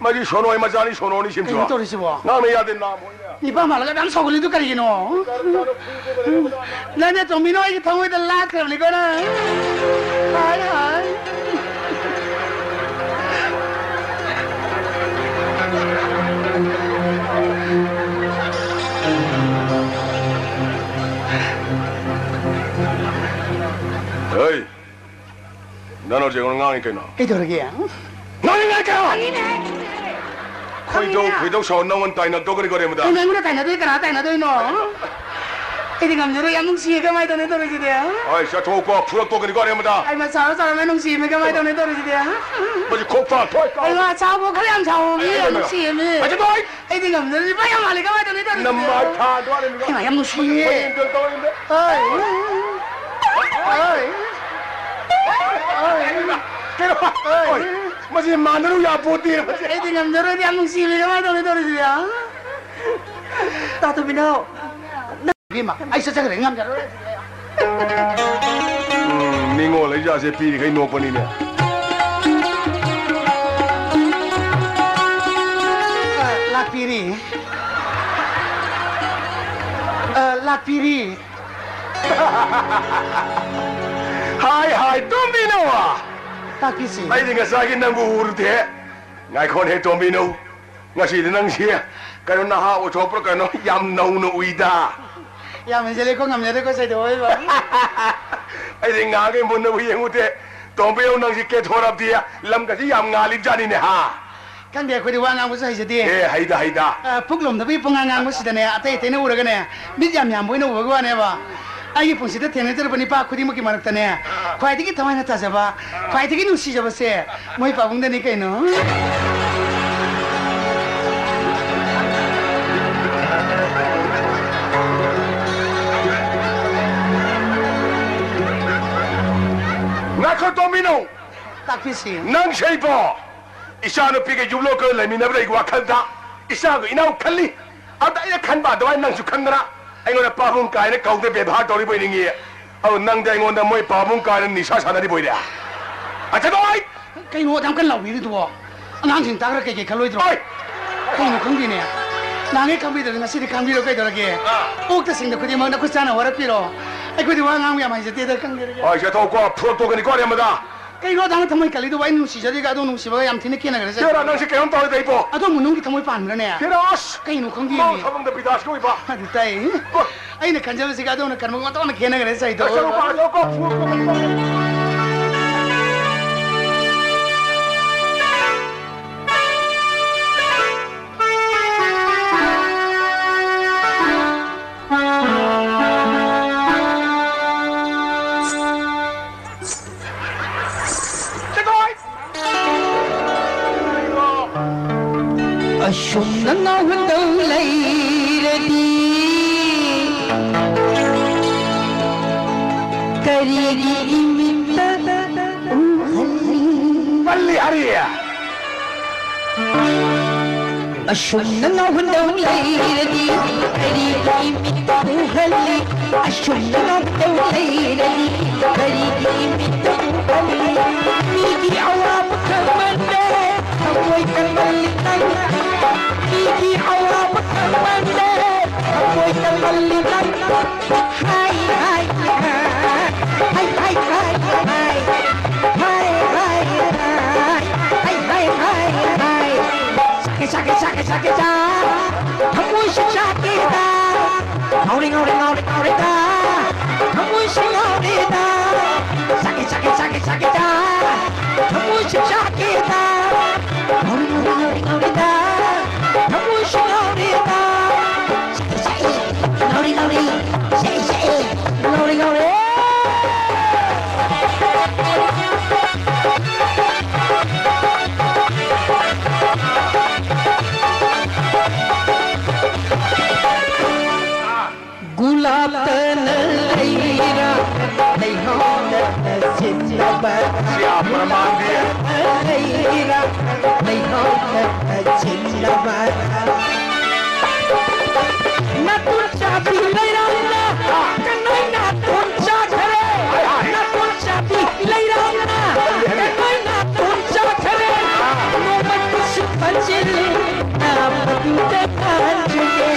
ꯃꯁꯤ ꯁꯣꯅꯣꯏ ꯃꯆꯥꯅꯤ, ꯁꯣꯅꯣꯅꯤ ꯁꯤꯝꯁꯨ꯫ ꯀꯩꯅꯣ ꯇꯧꯔꯤꯁꯤꯕꯣ? ꯉꯥꯡꯅ ꯌꯥꯗꯦ, ꯅꯥꯝ ꯍꯣꯏꯅꯦ꯫ ꯅꯤꯄꯥ ꯃꯥꯜꯂꯒ ꯑꯗꯨꯝ ꯁꯥꯎꯒꯠꯂꯤꯗꯨ ꯀꯔꯤꯒꯤꯅꯣ? ꯅꯪꯅ ꯇꯣꯝꯕꯤꯅꯣ ꯑꯩꯒꯤ ꯊꯃꯣꯏꯗ ꯂꯥꯠꯈ꯭ꯔꯕꯅꯤꯀꯣ ꯅꯪ꯫ ꯍꯥꯏ, ꯍꯥꯏ꯫ ꯍꯩ! ꯅꯪ ꯍꯧꯖꯤꯛ ꯑꯩꯉꯣꯟꯗ ꯉꯥꯡꯉꯤ ꯀꯩꯅꯣ? ꯀꯩꯗꯧꯔꯒꯦ? ꯉꯥꯡꯉꯤ ꯉꯥꯡꯉꯤ ꯀꯩꯅꯣ? ꯈꯪꯉꯤꯅꯦ꯫ ꯈꯣꯏꯗꯧ, ꯈꯪꯉꯤꯅꯦ꯫ ꯈꯣꯏꯗꯧ ꯁꯥꯎ ꯅꯪꯉꯣꯟꯗ ꯇꯥꯏꯅꯗꯧꯒꯅꯤ ꯀꯣ ꯔꯦꯃꯨꯗꯥ꯫ ꯀꯩꯅꯣ ꯑꯩꯉꯣꯟꯗ ꯇꯥꯏꯅꯗꯣꯏ ꯀꯅꯥ ꯇꯥꯏꯅꯗꯣꯏꯅꯣ? ꯑꯩꯗꯤ ꯉꯝꯖꯔꯣꯏ, ꯌꯥꯝ ꯅꯨꯡꯁꯤꯌꯦ, ꯀꯃꯥꯏꯅ ꯇꯧꯅꯤ ꯇꯧꯔꯤꯁꯤꯗꯤ? ꯍꯣꯏ, ꯆꯠꯊꯣꯛꯄ ꯐꯨꯔꯛꯇꯣꯛꯀꯅꯤ ꯀꯣ ꯔꯦꯃꯨꯗꯥ꯫ ꯑꯩ ꯃꯆꯥꯔꯣ ꯆꯥꯎꯔꯣ ꯂꯣꯏ ꯅꯨꯡꯁꯤꯌꯦ, ꯀꯃꯥꯏꯅ ꯇꯧꯅꯤ ꯇꯧꯔꯤꯁꯤꯗꯤ? ꯃꯁꯤ ꯈꯣꯛ ꯐꯥ ꯊꯣꯏ ꯀꯥꯎ꯫ ꯑꯩ ꯃꯆꯥꯕꯨ ꯈꯔ ꯌꯥꯝ ꯁꯥꯎꯕ ꯃꯤ ꯑꯩ ꯌꯥꯝ ꯃꯆꯥ-, ꯅꯨꯡꯁꯤꯌꯦ ꯃꯤ꯫ ꯃꯆꯥ ꯊꯣꯏ꯫ ꯑꯩꯗꯤ ꯉꯝꯖꯔꯣꯏ, ꯏꯄꯥ ꯌꯥꯝ ꯃꯥꯜꯂꯦ, ꯀꯃꯥꯏꯅ ꯇꯧꯅꯤ ꯇꯧꯔꯤꯁꯤꯗꯤ? ꯅꯃꯥꯏ ꯊꯥꯗꯣ ꯑꯩꯅ ꯍꯩꯃꯥ, ꯌꯥꯝ ꯅꯨꯡꯁꯤꯌꯦ꯫ ꯃꯌꯦꯡ ꯇꯧ ꯇꯧꯔꯤꯕ꯫ ꯑꯣꯏ꯫ ꯑꯣꯏ꯫ ꯑꯣꯏ꯫ ꯀꯩꯅꯣ? ꯑꯣꯏ꯫ ꯑꯣꯏ꯫ ꯃꯁꯤ ꯃꯥꯟꯅꯔꯨ ꯌꯥꯄꯣꯠꯇꯦ, ꯃꯁꯤ꯫ ꯑꯩꯗꯤ ꯉꯝꯖꯔꯣꯏꯗꯤ, ꯌꯥꯝ ꯅꯨꯡꯁꯤꯕꯤ, ꯀꯃꯥꯏꯅ ꯇꯧꯅꯤ ꯇꯧꯔꯤꯁꯤꯗꯤ, ꯑ? ꯇꯥ ꯇꯣꯝꯕꯤꯅꯧ꯫ ꯏꯕꯦꯝꯃ, ꯑꯩ ꯆꯠꯆꯈ꯭ꯔꯦ, ꯉꯝꯖꯔꯣꯏ꯫ ꯎꯝ, ꯅꯤꯡꯉꯣꯜ ꯂꯩꯖꯥꯁꯦ ꯄꯤꯔꯤꯈꯩ ꯅꯣꯛꯄꯅꯤꯅꯦ꯫ ꯑ, ꯂꯥꯛꯄꯤꯔꯤ꯫ ꯑ, ꯂꯥꯛꯄꯤꯔꯤ꯫ ꯍꯥꯏ, ꯍꯥꯏ, ꯇꯣꯝꯕꯤꯅꯧ꯫ ꯇꯥꯛꯄꯤꯁꯤ꯫ ꯑꯩꯗꯤ ꯉꯁꯥꯏꯒꯤ ꯅꯪꯕꯨ ꯎꯔꯨꯗꯦ꯫ ꯉꯥꯏꯈꯣꯅꯦ, ꯇꯣꯝꯕꯤꯅꯧ꯫ ꯉꯁꯤꯗꯤ ꯅꯪꯁꯤ ꯀꯩꯅꯣ ꯅꯍꯥ ꯑꯣꯏꯊꯣꯛꯄ꯭ꯔꯥ ꯀꯩꯅꯣ ꯌꯥꯝ ꯅꯧꯅ ꯎꯏꯗ꯫ ꯌꯥꯝ ꯍꯦꯟꯖꯜꯂꯦꯀꯣ, ꯉꯝꯖꯔꯦꯀꯣ, ꯁꯩꯗꯣꯛꯑꯣꯏꯕ꯫ ꯑꯩꯗꯤ ꯉꯥꯏꯍꯥꯛꯈꯩ ꯃꯨꯟꯅꯕꯨ ꯌꯦꯡꯉꯨꯗꯦ꯫ ꯇꯣꯝꯕꯤꯅꯧ ꯅꯪꯁꯤ ꯀꯦꯊꯣꯔꯛꯇꯤ ꯂꯝꯒꯁꯤ ꯌꯥꯝ ꯉꯥꯜꯂꯤꯕꯖꯥꯠꯅꯤꯅꯦ ꯍꯥ꯫ ꯈꯪꯗꯦ, ꯑꯩꯈꯣꯏꯗꯤ ꯋꯥ ꯉꯥꯡꯕꯁꯨ ꯍꯩꯖꯗꯦ꯫ ꯑꯦ, ꯍꯩꯗ, ꯍꯩꯗ꯫ ꯑ, ꯄꯨꯛ ꯂꯣꯝꯗꯕꯒꯤ ꯄꯨꯡꯉꯥꯡ ꯉꯥꯡꯕꯁꯤꯗꯅꯦ, ꯑꯇꯩ ꯑꯇꯩꯅ ꯎꯔꯒꯅꯦ, ꯃꯤꯠ ꯌꯥꯝ ꯌꯥꯝꯕ ꯑꯣꯏꯅ ꯎꯕꯒꯤ ꯋꯥꯅꯦꯕ꯫ ꯑꯩꯒꯤ ꯄꯨꯟꯁꯤꯗ ꯊꯦꯡꯅꯖꯔꯕ ꯅꯤꯄꯥ ꯈꯨꯗꯤꯡꯃꯛꯀꯤ ꯃꯔꯛꯇꯅꯦ, ꯈ꯭ꯋꯥꯏꯗꯒꯤ ꯊꯋꯥꯏꯅ ꯇꯥꯖꯕ, ꯈ꯭ꯋꯥꯏꯗꯒꯤ ꯅꯨꯡꯁꯤꯖꯕꯁꯦ ꯃꯣꯏ ꯄꯥꯕꯨꯡꯗꯅꯤ ꯀꯩꯅꯣ꯫ ꯉꯥꯏꯈꯣ, ꯇꯣꯝꯕꯤꯅꯨ꯫ ꯇꯥꯛꯄꯤꯁꯤ꯫ ꯅꯪ ꯁꯩꯕꯣ꯫ ꯏꯆꯥꯅꯨꯄꯤꯒ ꯌꯨꯝꯂꯣꯟꯒ ꯂꯩꯃꯤꯟꯅꯕꯗ ꯑꯩꯒꯤ ꯋꯥꯈꯜꯗ ꯏꯆꯥꯒ ꯏꯅꯥꯎ ꯈꯜꯂꯤ꯫ ꯑꯗ ꯑꯩꯅ ꯈꯟꯕ ꯑꯗꯨꯃꯥꯏꯅ ꯅꯪꯁꯨ ꯈꯟꯗꯅ ꯑꯩꯉꯣꯟꯗ ꯄꯥꯕꯨꯡ ꯀꯥꯏꯅ ꯀꯧꯗ ꯕꯦꯕꯥꯔ ꯇꯧꯔꯤꯕꯣꯏ ꯅꯤꯡꯉꯤ꯫ ꯑꯗꯨ ꯅꯪꯗꯤ ꯑꯩꯉꯣꯟꯗ ꯃꯣꯏ ꯄꯥꯕꯨꯡ ꯀꯥꯏꯅ ꯅꯤꯁꯥ ꯁꯥꯟꯅꯔꯤꯕꯣꯏꯔꯦ꯫ ꯑꯆꯗꯣꯏ! ꯀꯩꯅꯣ ꯑꯗꯨꯌꯥꯝ ꯀꯟꯅ ꯂꯥꯎꯕꯤꯔꯤꯗꯨꯕꯣ? ꯑꯉꯥꯡꯁꯤꯡ ꯇꯥꯈ꯭ꯔ ꯀꯩꯀꯩ ꯈꯜꯂꯣꯏꯗ꯭ꯔꯣ? ꯑꯣꯏ! ꯀꯩꯅꯣ ꯈꯪꯗꯦꯅꯦ꯫ ꯅꯍꯥꯟꯒꯩ ꯈꯪꯕꯤꯗꯕꯅꯤ, ꯉꯁꯤꯗꯤ ꯈꯪꯕꯤꯔꯣ ꯀꯩꯗꯧꯔꯒꯦ? ꯑꯥ꯫ ꯑꯣꯛꯇ ꯁꯤꯡꯗ ꯈꯨꯗꯤꯡꯃꯛ ꯅꯈꯨꯠ ꯆꯥꯅ ꯋꯥꯔꯛꯄꯤꯔꯣ꯫ ꯑꯩꯈꯣꯏꯗꯤ ꯋꯥ ꯉꯥꯡꯕ ꯌꯥꯝ ꯍꯩꯖꯗꯦꯗ, ꯈꯪꯗꯦ꯫ ꯍꯣꯏ, ꯆꯠꯊꯣꯛꯀꯣ, ꯐꯨꯔꯛꯇꯣꯛꯀꯅꯤꯀꯣ, ꯑꯔꯦꯝꯕꯗ꯫ ꯀꯩꯅꯣ ꯑꯗꯥꯅ ꯊꯃꯣꯏ ꯀꯜꯂꯤꯗꯨꯕꯨ? ꯑꯩꯅ ꯅꯨꯡꯁꯤꯖꯔꯤꯒ ꯑꯗꯣ ꯅꯨꯡꯁꯤꯕꯒ ꯌꯥꯝ ꯊꯤꯅ ꯈꯦꯠꯅꯈ꯭ꯔꯦ꯫ ꯍꯦꯔꯥ, ꯅꯪꯁꯦ ꯀꯩꯅꯣꯝ ꯇꯧꯔꯦꯗ ꯑꯩꯕꯣ꯫ ꯑꯗꯣ ꯃꯅꯨꯡꯒꯤ ꯊꯃꯣꯏ ꯄꯥꯟꯕ꯭ꯔꯅꯦ? ꯍꯦꯔꯥ, ꯑꯁ! ꯀꯩꯅꯣ ꯈꯪꯗꯦꯅꯦ꯫ ꯃꯥꯡ ꯊꯕꯪꯗ ꯕꯤꯗꯥꯁꯀꯤ ꯑꯣꯏꯕ꯫ ꯑꯗꯨ ꯇꯥꯏ꯫ ꯑꯣ꯫ ꯑꯩꯅ ꯈꯟꯖꯕꯁꯤꯒ ꯑꯗꯣꯝꯅ ꯈꯟꯕꯒ ꯑꯣꯟꯊꯣꯛꯅ ꯈꯦꯠꯅꯈ꯭ꯔꯦ, ꯁꯥꯏꯗꯣ꯫ ꯑꯁ, ꯆꯠꯂꯣ, ꯄꯥ, ꯆꯠꯂꯣ, ꯀꯣ, ꯐꯨ, ꯐꯨ, ꯐꯨ, ꯐꯨ꯫ ꯑꯁꯨꯝꯅ ꯉꯥꯎꯍꯟꯗꯧ ꯂꯩꯔꯗꯤ ꯀꯔꯤꯒꯤ ꯏꯃꯤꯠꯇ ꯎꯍꯜꯂꯤ? ꯀꯜꯂꯤ ꯍꯥꯏꯔꯤ꯫ ꯑꯁꯨꯝꯅ ꯉꯥꯎꯍꯟꯗꯧ ꯂꯩꯔꯗꯤ ꯀꯔꯤꯒꯤ ꯃꯤꯠꯇ ꯎꯍꯜꯂꯤ? ꯑꯁꯨꯝꯅ ꯉꯥꯎꯍꯟꯗꯧ ꯂꯩꯔꯗꯤ ꯀꯔꯤꯒꯤ ꯃꯤꯠꯇ ꯎꯍꯜꯂꯤ? ꯃꯤꯒꯤ ꯑꯋꯥꯕ ꯈꯪꯃꯟꯗꯦ, ꯊꯃꯣꯏ ꯀꯟꯃꯜꯂꯤ ꯅꯪ꯫ ꯃꯤꯒꯤ ꯑꯋꯥꯕ ꯈꯪꯃꯟꯗꯦ, ꯊꯃꯣꯏ ꯀꯟꯃꯜꯂꯤ ꯅꯪ꯫ ꯍꯥꯏ, ꯍꯥꯏ, ꯍꯥꯏ꯫ ꯍꯥꯏ, ꯍꯥꯏ, ꯍꯥꯏ, ꯍꯥꯏ꯫ ꯍꯥꯏ, ꯍꯥꯏ, ꯍꯥꯏ꯫ ꯍꯥꯏ, ꯍꯥꯏ, ꯍꯥꯏ, ꯍꯥꯏ꯫ ꯁꯥꯀꯦ, ꯁꯥꯀꯦ, ꯁꯥꯀꯦ, ꯁꯥꯀꯦ, ꯁꯥ꯫ ꯊꯃꯣꯏꯁꯨ ꯁꯥꯀꯦꯗ꯫ ꯉꯥꯎꯔꯦ, ꯉꯥꯎꯔꯦ, ꯉꯥꯎꯔꯦ, ꯉꯥꯎꯔꯦꯗ꯫ ꯊꯃꯣꯏꯁꯨ ꯉꯥꯎꯔꯦꯗ꯫ ꯁꯥꯀꯦ, ꯁꯥꯀꯦ, ꯁꯥꯀꯦ, ꯁꯥꯀꯦꯗ꯫ ꯊꯃꯣꯏꯁꯨ ꯁꯥꯀꯦꯗ꯫ ꯉꯥꯎꯔꯤ, ꯉꯥꯎꯔꯤ, ꯉꯥꯎꯔꯤ, ꯉꯥꯎꯔꯤꯗ, ꯊꯃꯣꯏꯁꯨ ꯉꯥꯎꯔꯤꯗ꯫ ꯁꯛꯏ, ꯁꯛꯏ, ꯉꯥꯎꯔꯤ, ꯉꯥꯎꯔꯤ, ꯁꯛꯏ, ꯁꯛꯏ, ꯉꯥꯎꯔꯤ, ꯉꯥꯎꯔꯤ꯫ ꯒꯨꯂꯥꯞꯇꯅ ꯂꯩꯔꯥ, ꯂꯩꯍꯥꯎꯗꯅ ꯁꯤꯠꯂꯕ꯫ ꯁꯤ ꯌꯥꯝ ꯄ꯭ꯔꯃꯥꯟꯗꯤ꯫ ꯒꯨꯂꯥꯞꯇꯅ ꯂꯩꯔꯥ, ꯂꯩꯍꯥꯎꯗꯅ ꯁꯤꯠꯂꯕ꯫ ꯅꯥꯇꯣꯟ ꯆꯥꯕꯤ ꯂꯩꯔꯥꯡꯅ ꯀꯅꯥꯏ ꯅꯥꯇꯣꯟ ꯆꯥꯈꯔꯦ? ꯍꯥꯏ, ꯍꯥꯏ꯫ ꯅꯥꯇꯣꯟ ꯆꯥꯕꯤ ꯂꯩꯔꯥꯡꯅ ꯀꯅꯥꯏ ꯅꯥꯇꯣꯟ ꯆꯥꯈꯔꯦ? ꯅꯣꯡꯃꯇꯁꯨ ꯈꯟꯖꯤꯜꯂꯨ, ꯅꯥꯕꯗꯨꯗ ꯉꯥꯟꯖꯒꯦ꯫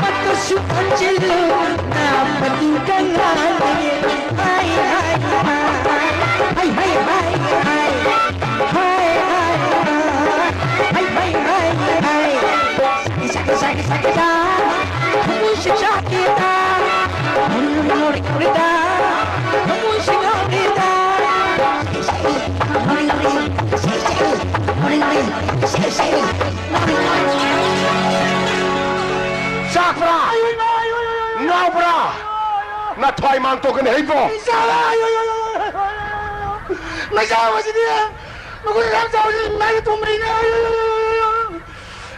ꯃꯇꯁꯨ ꯈꯟꯖꯤꯜꯂꯨ, ꯅꯥꯕꯗꯨꯗ ꯉꯥꯟꯖꯒꯦ꯫ ꯍꯥꯏ, ꯍꯥꯏ, ꯍꯥꯏ꯫ ꯍꯥꯏ, ꯍꯥꯏ, ꯍꯥꯏ, ꯍꯥꯏ꯫ ꯍꯥꯏ, ꯍꯥꯏ, ꯍꯥꯏ꯫ ꯍꯥꯏ, ꯍꯥꯏ, ꯍꯥꯏ, ꯍꯥꯏ꯫ ꯏꯁꯥ, ꯏꯁꯥ, ꯏꯁꯥ, ꯏꯁꯥ꯫ ꯊꯃꯣꯏꯁꯦ ꯆꯥꯛꯑꯦꯗ꯫ ꯉꯥꯎꯔꯤ, ꯉꯥꯎꯔꯤ, ꯉꯥꯎꯔꯤꯗ꯫ ꯊꯃꯣꯏꯁꯦ ꯉꯥꯎꯔꯤꯗ꯫ ꯉꯥꯎꯔꯤ, ꯉꯥꯎꯔꯤ, ꯏꯁꯩ, ꯏꯁꯩ꯫ ꯉꯥꯎꯔꯤ, ꯉꯥꯎꯔꯤ, ꯏꯁꯩ, ꯏꯁꯩ꯫ ꯆꯥꯛꯄ꯭ꯔꯥ? ꯉꯥꯎꯕ꯭ꯔꯥ? ꯅꯊ꯭ꯋꯥꯏ ꯃꯥꯡ ꯇꯣꯛꯀꯅꯤ ꯍꯩꯕꯣ꯫ ꯃꯩꯆꯥꯎꯕꯁꯤꯗꯤ ꯃꯈꯨꯠ ꯌꯥꯝ ꯆꯥꯎꯕꯁꯤ ꯃꯥꯒꯤ ꯇꯣꯝꯕꯩꯅꯦ꯫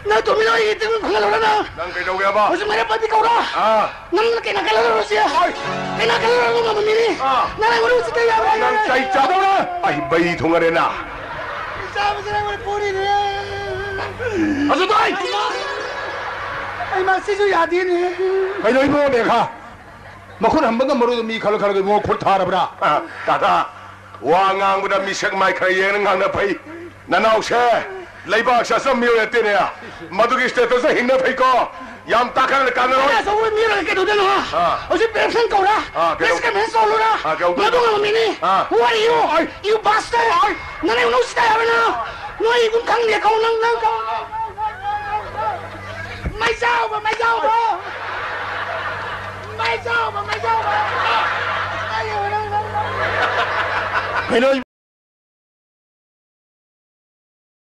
ꯅꯪ ꯇꯣꯝꯕꯤꯗꯣ ꯑꯩ ꯏꯇꯤꯡ ꯐꯪꯍꯜꯂꯨꯔ ꯅꯪ? ꯅꯪ ꯀꯩꯗꯧꯒꯦꯕ? ꯍꯧꯖꯤꯛ ꯃꯔꯦꯞ ꯄꯥꯏꯕꯤ ꯀꯧꯔꯣ꯫ ꯑꯥ꯫ ꯅꯪꯅ ꯀꯩꯅꯥ ꯈꯜꯂꯔꯣꯏꯁꯦ꯫ ꯍꯣꯏ꯫ ꯀꯩꯅꯥ ꯈꯜꯂꯔꯣꯏ ꯉꯝꯕ ꯃꯤꯅꯤ꯫ ꯑꯥ꯫ ꯅꯪ ꯑꯩꯉꯣꯟꯗ ꯎꯁꯤꯠꯇ ꯌꯥꯕ꯭ꯔꯥ? ꯅꯪ ꯆꯩ ꯆꯥꯗꯧꯔꯦ꯫ ꯑꯩ ꯕꯩ ꯊꯨꯡꯉꯔꯦꯅ꯫ ꯆꯥꯕꯁꯦ ꯅꯪ ꯑꯣꯏꯅ ꯄꯨꯔꯤꯅꯦ꯫ ꯑꯗꯨ ꯇꯥꯏ꯫ ꯑꯩ ꯃꯥ ꯁꯤꯁꯨ ꯌꯥꯗꯦꯅꯦ꯫ ꯀꯩꯅꯣ ꯏꯕꯨꯡꯉꯣ ꯃꯦꯘꯥ? ꯃꯈꯨꯠ ꯍꯟꯕ ꯉꯝꯃꯔꯣꯏꯗ ꯃꯤ ꯈꯜꯂ ꯈꯜꯂꯒ ꯏꯕꯨꯡꯉꯣ ꯈꯨꯠ ꯊꯥꯔꯕ꯭ꯔꯥ? ꯑ, ꯇꯥꯇꯥ, ꯋꯥ ꯉꯥꯡꯕꯗ ꯃꯤꯁꯛ ꯃꯥꯏ ꯈꯔ ꯌꯦꯡꯅ ꯉꯥꯡꯅ ꯐꯩ꯫ ꯅꯅꯥꯎꯁꯦ ꯂꯩꯕꯥꯛꯁꯦ ꯑꯆꯝ ꯃꯤꯑꯣꯏ ꯅꯠꯇꯦꯅꯦ꯫ ꯃꯗꯨꯒꯤ status ꯍꯤꯡꯅ ꯐꯩꯀꯣ꯫ ꯌꯥꯝ ꯇꯥꯈꯠꯂꯒ ꯀꯥꯟꯅꯔꯣꯏ꯫ ꯑꯩꯅ ꯑꯆꯧꯕ ꯃꯤ ꯑꯣꯏꯔꯒ ꯀꯩꯗꯧꯗꯣꯏꯅꯣ? ꯑꯥ꯫ ꯍꯧꯖꯤꯛ election ꯀꯧꯔ? ꯑꯥ, ꯀꯩꯗꯧ-, Press conference ꯇꯧꯔꯨꯔ? ꯑꯥ, ꯀꯩꯗꯧ-, ꯃꯗꯨ ꯉꯝꯕ ꯃꯤꯅꯤ꯫ ꯑꯥ꯫ Who are you? ꯑꯩ꯫ You bastard! ꯑꯩ꯫ ꯅꯪ ꯑꯩꯉꯣꯟꯗ ꯎꯁꯤꯠꯇ ꯌꯥꯔꯣꯏ ꯅꯪ꯫ ꯅꯣꯏ ꯏꯒꯨꯝ ꯈꯪꯗꯦ ꯀꯧ ꯅꯪ, ꯅꯪ ꯀꯧ꯫ ꯃꯩꯖꯥꯎꯕ, ꯃꯩꯖꯥꯎꯕ! ꯃꯩꯖꯥꯎꯕ, ꯃꯩꯖꯥꯎꯕ! ꯀꯩꯅꯣ?